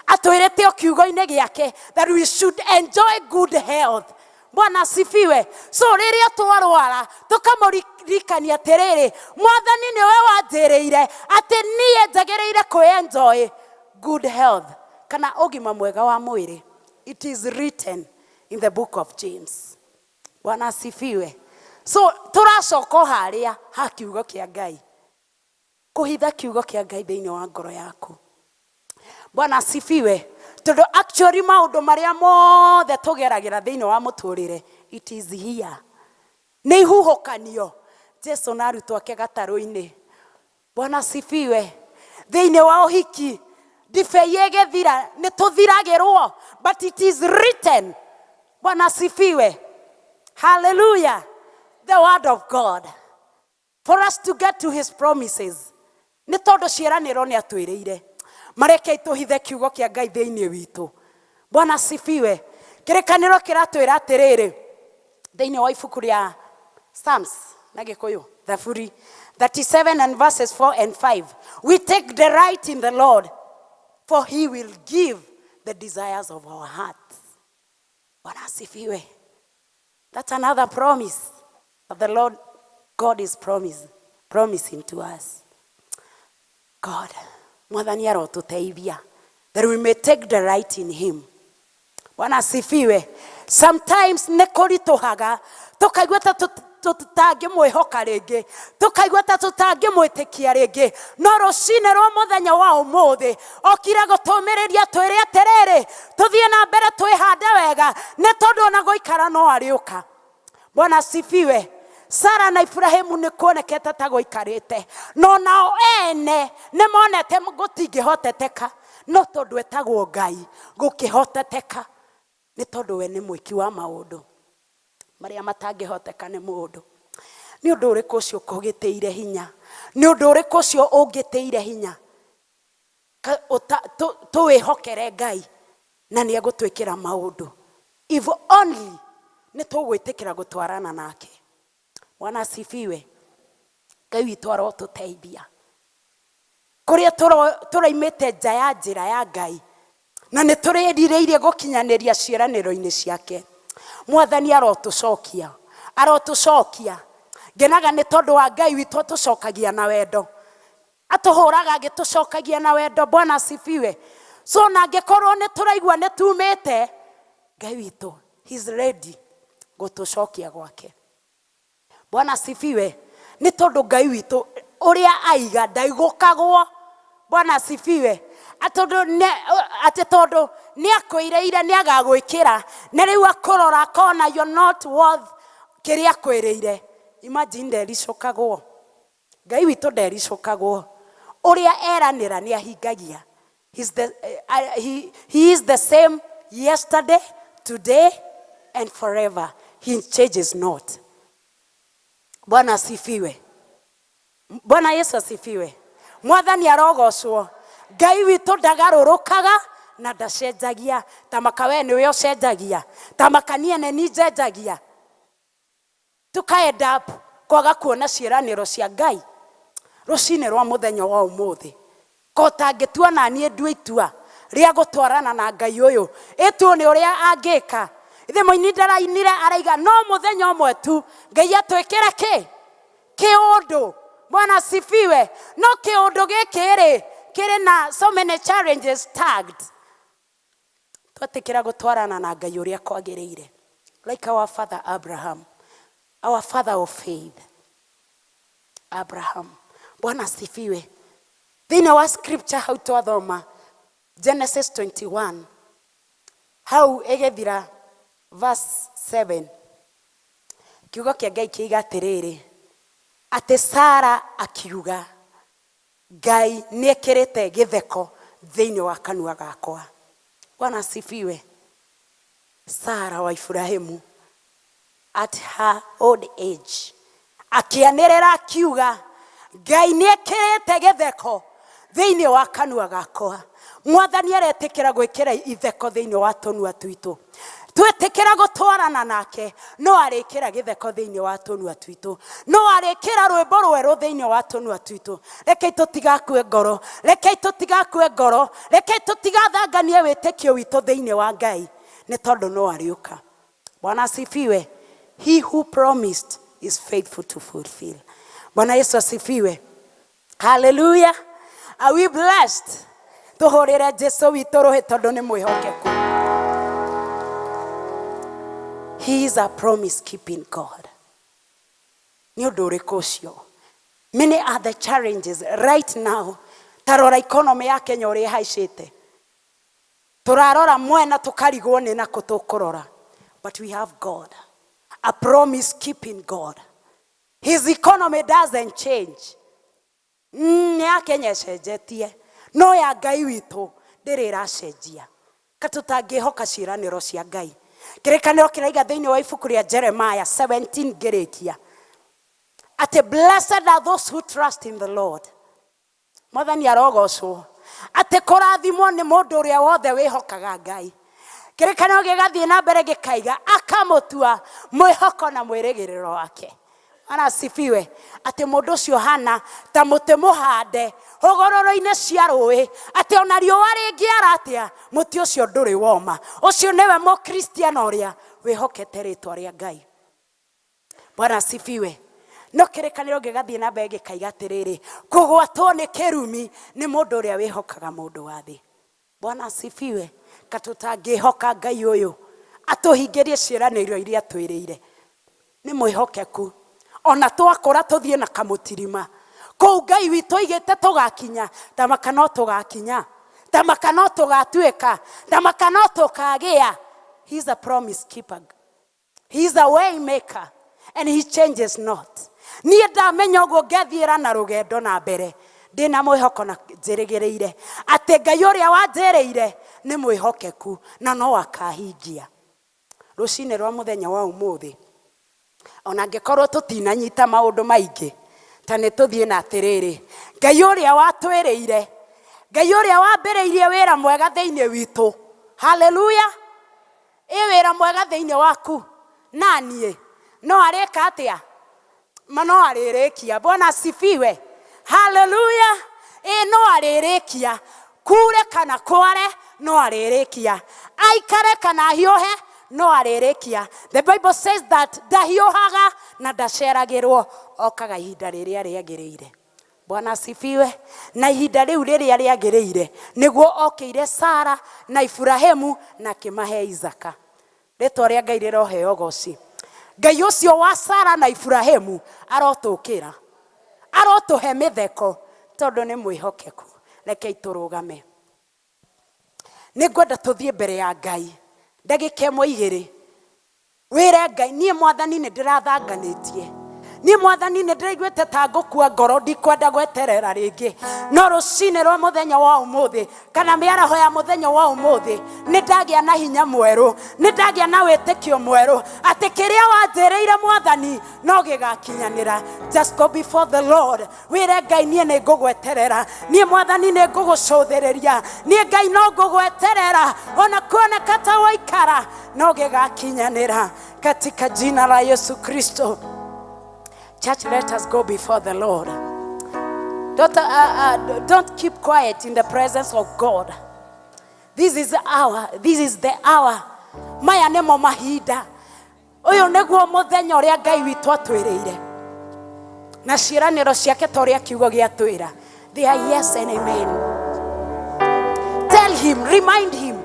Atwĩrĩte o kiugo-inĩ gĩake that we should enjoy good health. Bwana asifiwe. So rĩrĩa twarwara, tũkamũririkania atĩrĩrĩ, mwathani, nĩwe wanjĩrĩire atĩ niĩ njagĩrĩire kwĩ-enjoy good health kana ũgima mwega wa mwĩrĩ. It is written in the book of James. Bwana asifiwe. So tũracoka o harĩa ha kiugo kĩa Ngai, kũhitha kiugo kĩa Ngai thĩinĩ wa ngoro yaku. Bwana asifiwe. Tondũ actually maũndũ marĩa mothe tũgeragĩra thĩinĩ wa mũtũrĩre, it is here, nĩ ihuhũkanio. Jesu na arutwo ake gatarũ-inĩ. Bwana asifiwe. Thĩinĩ wa ũhiki, ndibei ĩgĩthira, nĩ tũthiragĩrwo, but it is written. Bwana asifiwe. Hallelujah. The word of God, for us to get to his promises, nĩ tondũ ciĩranĩro nĩ atwĩrĩire. Mareke tũhithe kiugo kĩa Ngai thĩinĩ witũ. Bwana asifiwe. Kĩrĩkanĩro kĩratwĩra atĩrĩrĩ thĩinĩ wa ibuku rĩa Psalms, na Gĩkũyũ Thaburi, 37 and verses 4 and 5: we take delight in the Lord, for he will give the desires of our hearts. Bwana asifiwe. That's another promise that the Lord God is promising to us. God, mwathani arotũteithia that we may take delight in him. Bwana asifiwe. Sometimes nĩ kũritũhaga, tũkaigua ta tũtangĩmwĩhoka rĩngĩ, tũkaigua ta tũtangĩmwĩtĩkia rĩngĩ, no rũcinĩ rwa mũthenya wa ũmũthĩ okire gũtũmĩrĩria twĩre atĩrĩrĩ, tũthiĩ na mbere, twĩhande wega, nĩ tondũ ona gũikara no arĩũka. Bwana asifiwe. Sara na Ibrahimu nĩ kuonekete ta gũikarĩte, no nao ene nĩ monete gũtingĩhoteteka, no tondũ etagwo Ngai, gũkĩhoteteka, nĩ tondũ we nĩ mwĩki wa maũndũ marĩa matangĩhoteka nĩ mũndũ. Nĩ ũndũ ũrĩkũ ũcio ũkũgĩtĩire hinya? Nĩ ũndũ ũrĩkũ ũcio ũngĩtĩire hinya? Tũwĩhokere Ngai na nĩ egũtwĩkĩra maũndũ, if only nĩ tũgwĩtĩkĩra gũtwarana nake. Bwana asifiwe. Ngai witũ arotũteithia kũrĩa tũraimĩte nja ya njĩra ya Ngai na nĩ tũrĩrirĩirie gũkinyanĩria ciĩranĩro-inĩ ciake. Mwathani arotũcokia, arotũcokia. Ngenaga nĩ tondũ wa Ngai witũ atũcokagia na wendo, atũhũraga agĩtũcokagia na wendo. Bwana asifiwe. So na angĩkorwo nĩ tũraigua nĩ tumĩte, Ngai witũ, he's ready gũtũcokia gwake. Bwana asifiwe. Nĩ tondũ Ngai witũ ũrĩa aiga ndaigũkagwo. Bwana asifiwe. Atĩ tondũ nĩ akwĩrĩire nĩ agagwĩkĩra, na rĩu akũrora akona you're not worth kĩrĩa akwĩrĩire. Imagine, ndericũkagwo. Ngai witũ ndericũkagwo. Ũrĩa eranĩra nĩ ahingagia. He is the same yesterday, today and forever. He changes not. Bwana asifiwe. Bwana Yesu asifiwe. Mwathani arogocwo. Ngai witũ ndagarũrũkaga na ndacenjagia. Tamaka we nĩwe ũcenjagia, tamaka niĩ nĩ niĩ njenjagia. Tuka end up kwaga kuona ciĩranĩro cia Ngai. Rũcinĩ rwa mũthenya wa ũmũthĩ, ko tangĩtua na niĩ ndue itua rĩa gũtwarana na Ngai ũyũ, ĩtuo nĩ ũrĩa angĩka. Ithe mũini ndarainire araiga no mũthenya ũmwe tu Ngai atwĩkĩre kĩ kĩũndũ. Bwana asifiwe. No kĩũndũ gĩkĩ rĩ, kĩrĩ na so many challenges tagged. Twetĩkĩra gũtwarana na Ngai ũrĩa kwagĩrĩire, like our father Abraham, our father of faith Abraham. Bwana asifiwe. Thĩinĩ wa scripture hau twathoma Genesis 21 hau ĩgĩthira verse 7, kiugo kĩa Ngai kĩiga atĩrĩrĩ, atĩ Sara akiuga, "Ngai nĩ ekĩrĩte gĩtheko thĩinĩ wa kanua gakwa." Bwana asifiwe. Sara wa Ibrahimu at her old age akĩanĩrĩra akiuga, "Ngai nĩ ekĩrĩte gĩtheko thĩinĩ wa kanua gakwa." Mwathani aretĩkĩra gwĩkĩra itheko thĩinĩ wa tũnua twitũ. Twĩtĩkĩra gũtwarana nake, no arĩkĩra gĩtheko thĩinĩ wa tũnua twitũ, no arĩkĩra rwĩmbo rwerũ thĩinĩ wa tũnua twitũ. Rekei tũtigakue ngoro, rekei tũtigakue ngoro, rekei tũtigathanganie wĩtĩkio witũ thĩinĩ wa Ngai, nĩ tondũ no arĩũka. Bwana asifiwe. He who promised is faithful to fulfill. Bwana Yesu asifiwe. Hallelujah. Are we blessed? Tuhurire Jesu witũ rũhĩ tondũ nĩ mwĩhokeku. He is a promise keeping God. Nĩ ũndũ ũrĩkũ ũcio? Many are the challenges right now. Ta rora economy ya Kenya ũrĩa ĩhaicĩte. Tũrarora mwena tũkarigwo nĩ nakũ tũkũrora. But we have God, a promise keeping God. His economy doesn't change. Nĩ ya Kenya ĩcenjetie, no ya Ngai witũ ndĩrĩ ĩracenjia. Ka tũtangĩhoka ciĩranĩro cia Ngai? Kĩrĩkanĩro kĩraiga thĩinĩ wa ibuku rĩa Jeremiah 17 ngĩrĩkia atĩ blessed are those who trust in the Lord. Mwathani arogocwo. Atĩ kũrathimwo nĩ mũndũ ũrĩa wothe wĩhokaga Ngai. Kĩrĩkanĩro gĩgathiĩ na mbere gĩkaiga akamũtua mwĩhoko na mwĩrĩgĩrĩro wake. Bwana asifiwe. Atĩ mũndũ ũcio hana ta mũtĩ mũhande hũgũrũrũ-inĩ cia rũĩ, atĩ ona riũa rĩngĩara atĩa, mũtĩ ũcio ndũrĩ woma. Ũcio nĩwe mũkristiano ũrĩa wĩhokete rĩtwa rĩa Ngai. Bwana asifiwe. No kĩrĩkanĩro gĩgathiĩ na mbere gĩkaiga atĩrĩrĩ, kũgwatwo nĩ kĩrumi nĩ mũndũ ũrĩa wĩhokaga mũndũ wa thĩ. Bwana asifiwe. Ka tũtangĩhoka Ngai ũyũ atũhingĩrie ciĩranĩro iria twĩrĩire? Nĩ mwĩhokeku. Ona twakũra tũthiĩ na kamũtirima kũu Ngai witũ aigĩte tũgakinya, tamaka no tũgakinya, tamaka no tũgatuĩka, tamaka no tũkagĩa. He is a promise keeper. He is a way maker and he changes not. Niĩ ndamenya ũguo, ngethiĩra na rũgendo na mbere ndĩna mwĩhoko na njĩrĩgĩrĩire atĩ Ngai ũrĩa wanjĩrĩire nĩ mwĩhokeku na no akahingia. Rũcinĩ rwa mũthenya wa ũmũthĩ, ona angĩkorwo tũtinanyita maũndũ maingĩ, ta nĩ tũthiĩ na atĩrĩrĩ, Ngai ũrĩa watwĩrĩire, Ngai ũrĩa wambĩrĩirie wĩra mwega thĩinĩ witũ, haleluya, ĩ wĩra mwega thĩinĩ waku na niĩ no arĩka atĩa? Ma no arĩrĩkia. Bwana asifiwe. Haleluya. Ĩ no arĩrĩkia, kure kana kware, no arĩrĩkia, aikare kana ahiũhe, no arĩrĩkia. The Bible says that ndahiũhaga na ndaceragĩrwo, okaga ihinda rĩrĩa rĩagĩrĩire. Bwana asifiwe. Na ihinda rĩu rĩrĩa rĩagĩrĩire nĩguo okĩire Sara na Iburahĩmu na akĩmahe Isaka. Rĩtwa rĩa Ngai rĩroheo goci. Ngai ũcio wa Sara na Iburahĩmu arotũkĩra, arotũhe mĩtheko tondũ nĩ mwĩhokeku. Rekei tũrũgame. Nĩ ngwenda tũthiĩ mbere ya Ngai ndagĩka ĩmwe igĩrĩ, wĩre Ngai, niĩ Mwathani nĩ ndĩrathanganĩtie, niĩ Mwathani nĩ ndĩraiguĩte ta ngũkua ngoro, ndikwenda gweterera rĩngĩ, no rũcinĩ rwa mũthenya wa ũmũthĩ kana mĩaraho ya mũthenya wa ũmũthĩ nĩ ndagĩa na hinya mwerũ, nĩ ndagĩa na wĩtĩkio mwerũ atĩ kĩrĩa wanjĩrĩire Mwathani no gĩgakinyanĩra. Just go before the Lord, wĩre Ngai, niĩ nĩ ngũgweterera, niĩ Mwathani nĩ ngũgũcũthĩrĩria, niĩ Ngai no ngũgweterera, ona kuoneka ta waikara no gĩgakinyanĩra, katika jina la Yesu Kristo. Church, let us go before the Lord. Don't keep quiet in the presence of God. This is the hour. This is the hour. Maya nĩmo mahinda. Ũyũ nĩguo mũthenya ũrĩa Ngai witũ atwĩrĩire. Na ciĩranĩro ciake ta ũrĩa kiugo gĩatwĩra. They are yes and amen. Tell him, remind him.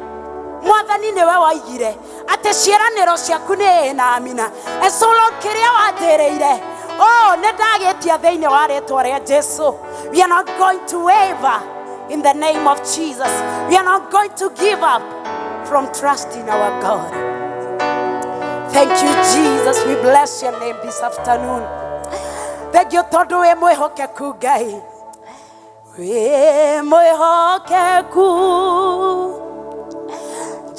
Mwathani, nĩwe waigire atĩ ciĩranĩro ciaku nĩ ĩ na amina. And so Lord, kĩrĩa wanjĩrĩire, oh, nĩ ndagĩtia thĩinĩ wa rĩtwa rĩa Jesu. We are not going to waver in the name of Jesus. We are not going to give up from trusting our God. Thank you, Jesus. We bless your name this afternoon. Thank you tondũ wĩ mwĩhokeku Ngai. Wĩ mwĩhokeku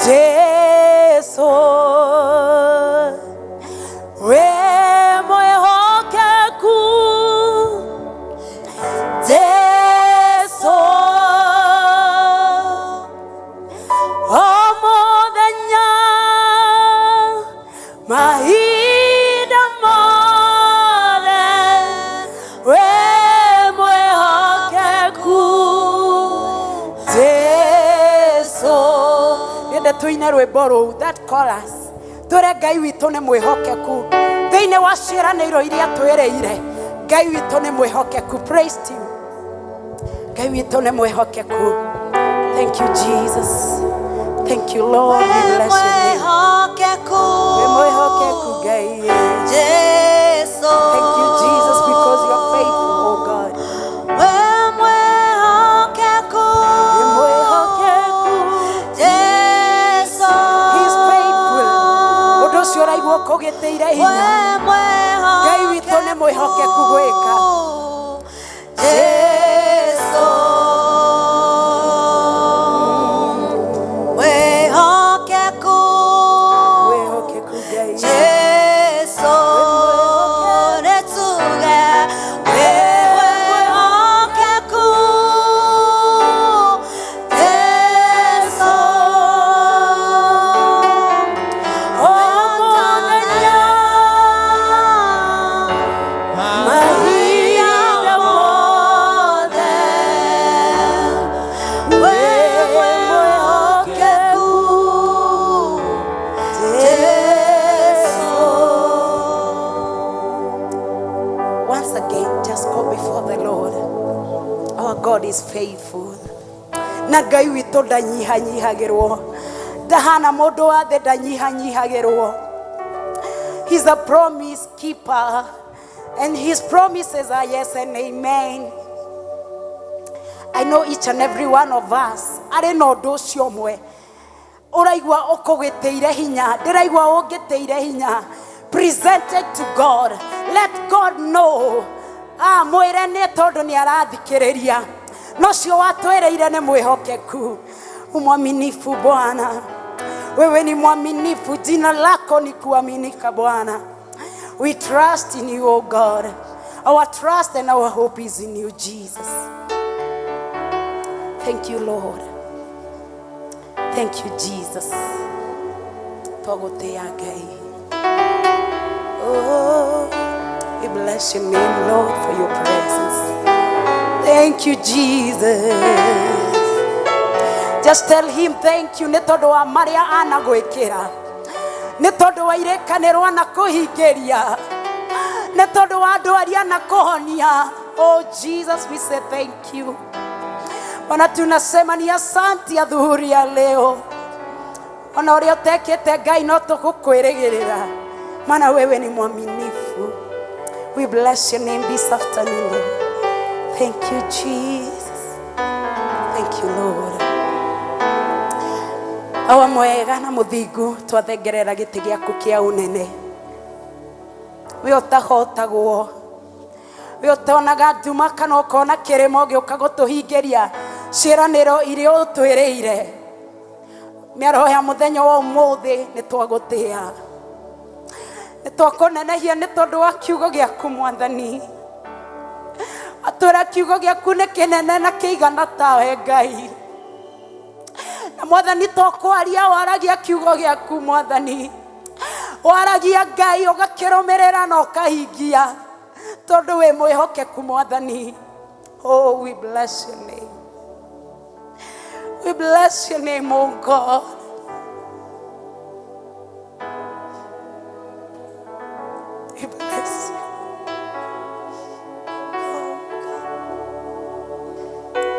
Jesu. Wĩ mwĩhokeku Jesu. O mũthenya mahinda mothe wĩ mwĩhokeku Jesu. Nĩenda tũine rwĩmbo rũu, that chorus, twĩre Ngai witũ nĩ mwĩhokeku thĩinĩ wa ciĩranĩro iria twĩrĩire. Ngai witũ nĩ mwĩhokeku. Praise him. Ngai witũ nĩ mwĩhokeku. Thank you, Jesus. Thank you, Lord. We bless your name. Wĩ mwĩhokeku Ngai. Jesu. Thank you, Jesus, because you are faithful, oh God. Wĩ mwĩhokeku. Wĩ mwĩhokeku. Jesu. He's faithful. Ũndũ ũcio ũraigua ũkũgĩtĩire hinya, Ngai witũ nĩ mwĩhokeku gwĩka. Jesu. Mwĩhokeku. Mwĩhokeku Ngai. Jesu. Nĩtuge wĩ mwĩhokeku. Jesu. O mũthenya mahinda mothe wĩ mwĩhokeku Jesu. Once again, just go before the Lord. Our God is faithful. Na Ngai witũ ndanyihanyihagĩrwo, ndahana mũndũ wa thĩ, ndanyihanyihagĩrwo. He's a promise keeper, and his promises are yes and amen. I know each and every one of us arĩ na ũndũ ũcio ũmwe ũraigua ũkũgĩtĩire hinya, ndĩraigua ũngĩtĩire hinya. Presented to God. Let God know. Ah, mwĩre nĩ tondũ nĩ arathikĩrĩria no cio watwĩrĩire nĩ mwĩhokeku. Umwaminifu Bwana, wewe ni mwaminifu, jina lako ni kuaminika Bwana. We trust in you, O God. Our trust and our hope is in you, Jesus. Thank you, Lord. Thank you, Jesus. Twagũtĩĩa Ngai. Oh, we bless your name, Lord, for your presence. Thank you, Jesus. Just tell him thank you nĩ tondũ wa marĩa anagwĩkĩra, nĩ tondũ wa irĩkanĩro anakũhingĩria, nĩ tondũ wa ndwari anakũhonia. Oh Jesus, we say thank you. Bwana, tunasema ni asante adhuhuri ya leo. Ona ũrĩa ũtekĩte Ngai, no tũgũkwĩrĩgĩrĩra, maana wewe ni mwaminifu. We bless your name this afternoon, Lord. Thank you, Jesus. Thank you, Lord. Awa mwega na mũthingu twathengerera gĩtĩ gĩaku kĩa ũnene. We ũtahotagwo, we ũtonaga nduma kana ũkona kĩrĩma ũgĩũka gũtũhingĩria ciĩranĩro iria ũtwĩrĩire. Mĩaraho ya mũthenya wa ũmũthĩ nĩ twagũtĩa, nĩ twakũnenehia nĩ tondũ wa kiugo gĩaku Mwathani. Atwĩra kiugo gĩaku nĩ kĩnene na kĩigana tawe Ngai. Na Mwathani tokwaria waragia kiugo gĩaku Mwathani, waragia Ngai ũgakĩrũmĩrĩra na ũkahingia tondũ wĩ mwĩhokeku Mwathani. Oh, we bless your name. We bless your name, oh God. We bless you. Oh God.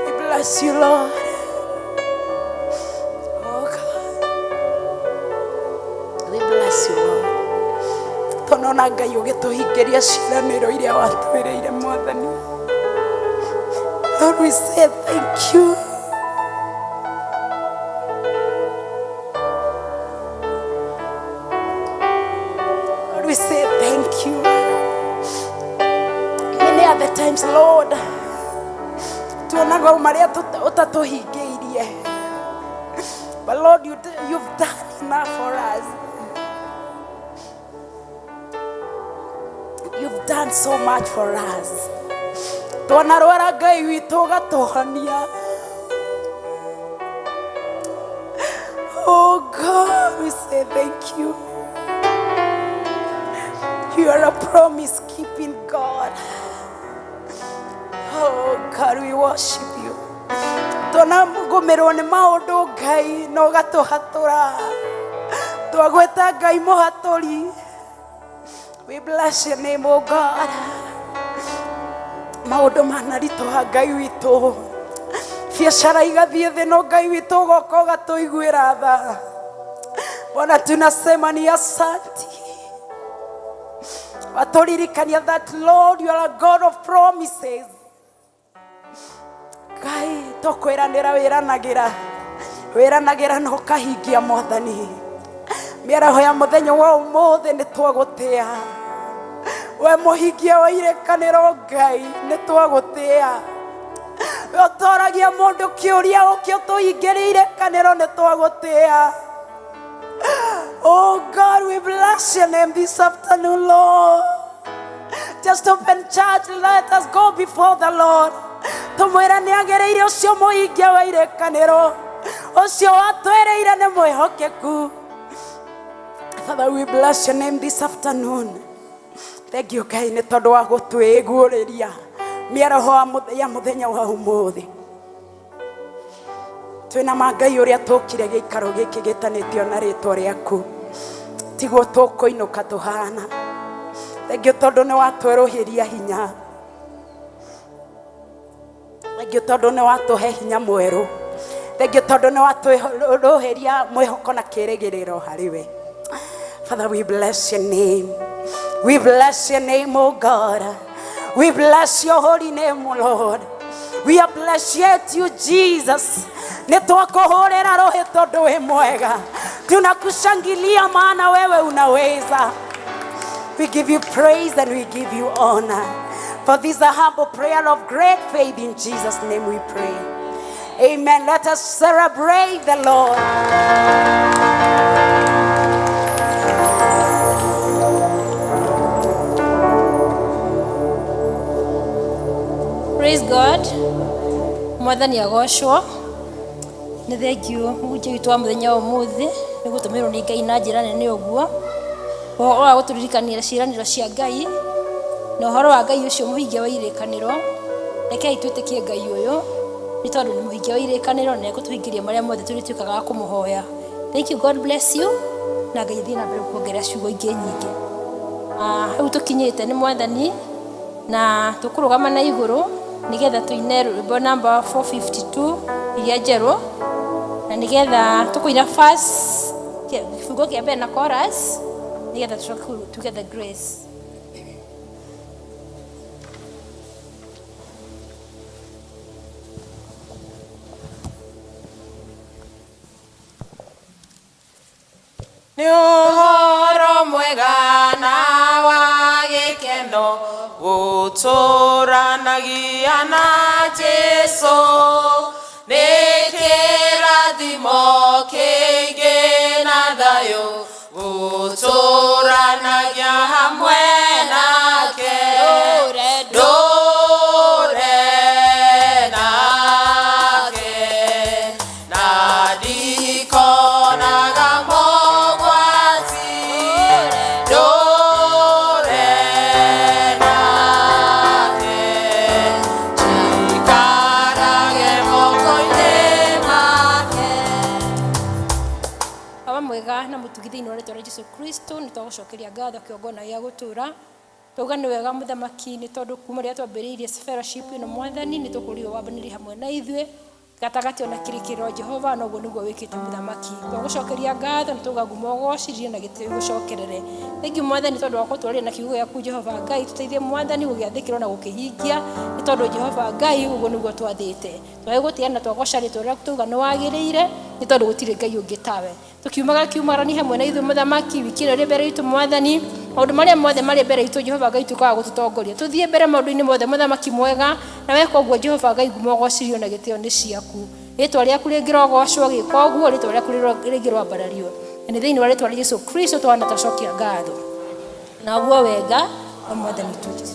We bless you, Lord. Oh God. We bless you, Lord. Tonona Ngai ũgĩtũhingĩria ciĩranĩro iria watwĩrĩire Mwathani. Lord, we say thank you. Lord, we say thank you. Many other times, Lord, tuonaga marĩa ũtatũhingĩirie. But Lord, you've done enough for us. You've done so much for us. Twanarwara Ngai witũ ũgatũhonia. Oh God, we say thank you. You are a promise-keeping God. Oh God, we worship you. Twanagũmĩrwo nĩ maũndũ Ngai na ũgatũhatũra. Twagwĩta Ngai mũhatũri. We bless your name, oh God. Maũndũ manaritũha Ngai witũ, biacara igathiĩ thĩ no Ngai witũ ũgoka ũgatũiguĩra tha. Bwana, tunasema ni asanti. Watũririkania that Lord, you are a God of promises. Ngai tũkwĩranĩra wĩranagĩra, wĩranagĩra na ũkahingia Mwathani. Mĩaraho ya mũthenya wa ũmũthĩ nĩ twagũtĩa. We mũhingia wa irĩkanĩro Ngai nĩ twagũtĩa. We ũtoragia mũndũ kĩũria ũkĩ ũtũhingĩrie irĩkanĩro nĩ twagũtĩa. Oh God, we bless your name this afternoon, Lord. Just open church, let us go before the Lord. Tũmwĩre nĩ agĩrĩire ũcio mũhingia wa irĩkanĩro, ũcio watwĩrĩire nĩ mwĩhokeku. Father, we bless your name this afternoon. Thank you, Ngai, nĩ tondũ wa gũtwĩguũrĩria mĩaraho ya mũthenya wa ũmũthĩ. Twĩna ma Ngai ũrĩa tũkire gĩikaro gĩkĩ gĩtanĩtio na rĩtwa rĩaku, tiguo tũkũinũka tũhana. Thank you tondũ nĩ watwerũhĩria hinya. Thank you tondũ nĩ watũhe hinya mwerũ. Thank you tondũ nĩ watwerũhĩria mwĩhoko na kĩĩrĩgĩrĩro harĩ we. Father, we bless your name. We bless your name, oh God. We bless your holy name, oh Lord. We appreciate you, Jesus. Nĩ twakũhũrĩra rũhĩ tondũ wĩ mwega. Tunakushangilia maana wewe unaweza. We give you praise and we give you honor. For this is a humble prayer of great faith. In Jesus' name we pray. Amen. Let us celebrate the Lord. Praise God. Mwathani agocwo. Nĩ thengiũ mũhunjia witũ wa mũthenya wa ũmũthĩ nĩ gũtũmĩrwo nĩ Ngai na njĩra nene ũguo. Ũhoro wa gũtũririkania ciĩranĩro cia Ngai na ũhoro wa Ngai ũcio mũhingia wa irĩkanĩro. Rekei twĩtĩkie Ngai ũyũ nĩ tondũ nĩ mũhingia wa irĩkanĩro na nĩegũtũhingĩria marĩa mothe tũrĩtuĩkaga a kũmũhoya. Thank you, God bless you. Na Ngai athiĩ na mbere kuongerera ciugo ingĩ nyingĩ. Hau tũkinyĩte nĩ Mwathani na tũkũrũgama na igũrũ nĩgetha tũine rwĩmbo namba 452 iria njerũ, na nĩgetha tũkũina first kĩbungo kĩa mbere na chorus nĩgetha tũcoke tuge the grace. Nĩ ũhoro mwega na wa gĩkeno gũtũranagia na Jesũ. Nĩ kĩrathimo kĩingĩ na thayũ gũtũranagia hamwe nake. Ndũre nake na ndikonaga mogwati. Ndũre nake njikarage moko-inĩ make. Baba mwega na mũtugi thĩinĩ wa rĩtwa rĩa Jesu Kristo nĩ twagũcokeria ngatho kĩongona gĩa gũtũra. Twauga nĩ wega mũthamaki, nĩ tondũ kuma rĩrĩa twambĩrĩirie fellowship ĩno mwathani nĩ tũkũrirwo wambanĩrie hamwe na ithuĩ gatagatĩ ona kĩrĩkĩrĩro Jehova, noguo nĩguo wĩkĩte mũthamaki. Twagũcokeria ngatho nĩ twauga ngumo ũgocirie na gĩtĩo gũcokerere. Thengiũ mwathani tondũ wa gũtwarĩra na kiugo gĩaku Jehova Ngai, tũteithie mwathani gũgĩathĩkĩrwo na gũkĩhingia, nĩ tondũ Jehova Ngai ũguo nĩguo twathĩte. Twagĩgũtĩa na twagoca rĩtwa rĩaku, twauga nĩ wagĩrĩire, nĩ tondũ gũtirĩ Ngai ũngĩ tawe. Tũkiumaga kiumarani hamwe na ithuĩ mũthamaki wiki ĩno ĩrĩ mbere itũ mwathani, maũndũ marĩa mothe marĩ mbere itũ Jehova Ngai tuĩkaga gũtũtongoria tũthiĩ mbere maũndũ-inĩ mothe mũthamaki mwega, na weka ũguo Jehova Ngai ngumo ũgocirio na gĩtĩo nĩ ciaku. Rĩtwa rĩaku rĩngĩrogocwo gĩka ũguo, rĩtwa rĩaku rĩngĩroambarario, na nĩ thĩinĩ wa rĩtwa rĩa Jesu Kristo twana twacokia ngatho na ũguo wega wa mwathani witũ Jesu.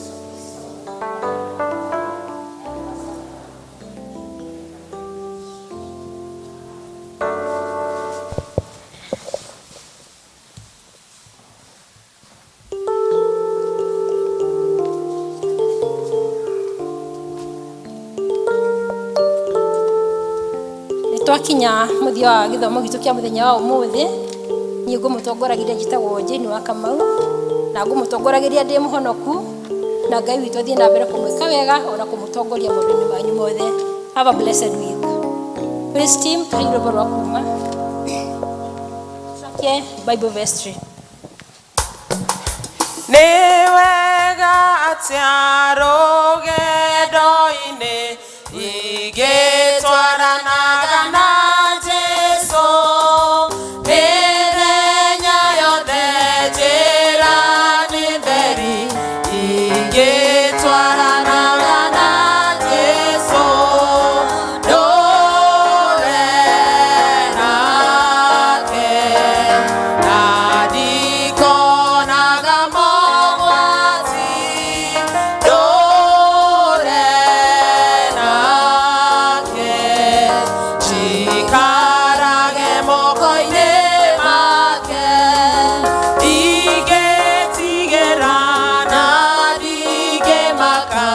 Nĩ twakinya mũthia wa gĩthomo gitũ kĩa mũthenya wa ũmũthĩ. Niĩ ngũmũtongoragĩria njĩtagwo Jane wa Kamau, na ngũmũtongoragĩria ndĩ mũhonoku, na Ngai witũ athiĩ na mbere kũmwĩka wega ona kũmũtongoria maũndũ-inĩ manyu mothe. Have a blessed week. Praise team, tũhe rwĩmbo rwa kuma cokie Bible vestry. Nĩ wega atĩa rũgendo-inĩ ingĩtwaranaga na Jesũ, mĩthenya yothe njĩra nĩ theri ingĩtwaranaga na Jesũ. Ndũre nake na ndikonaga mogwati. Ndũre nake njikarage moko-inĩ make. Ndingĩtigĩra na ndingĩmaka.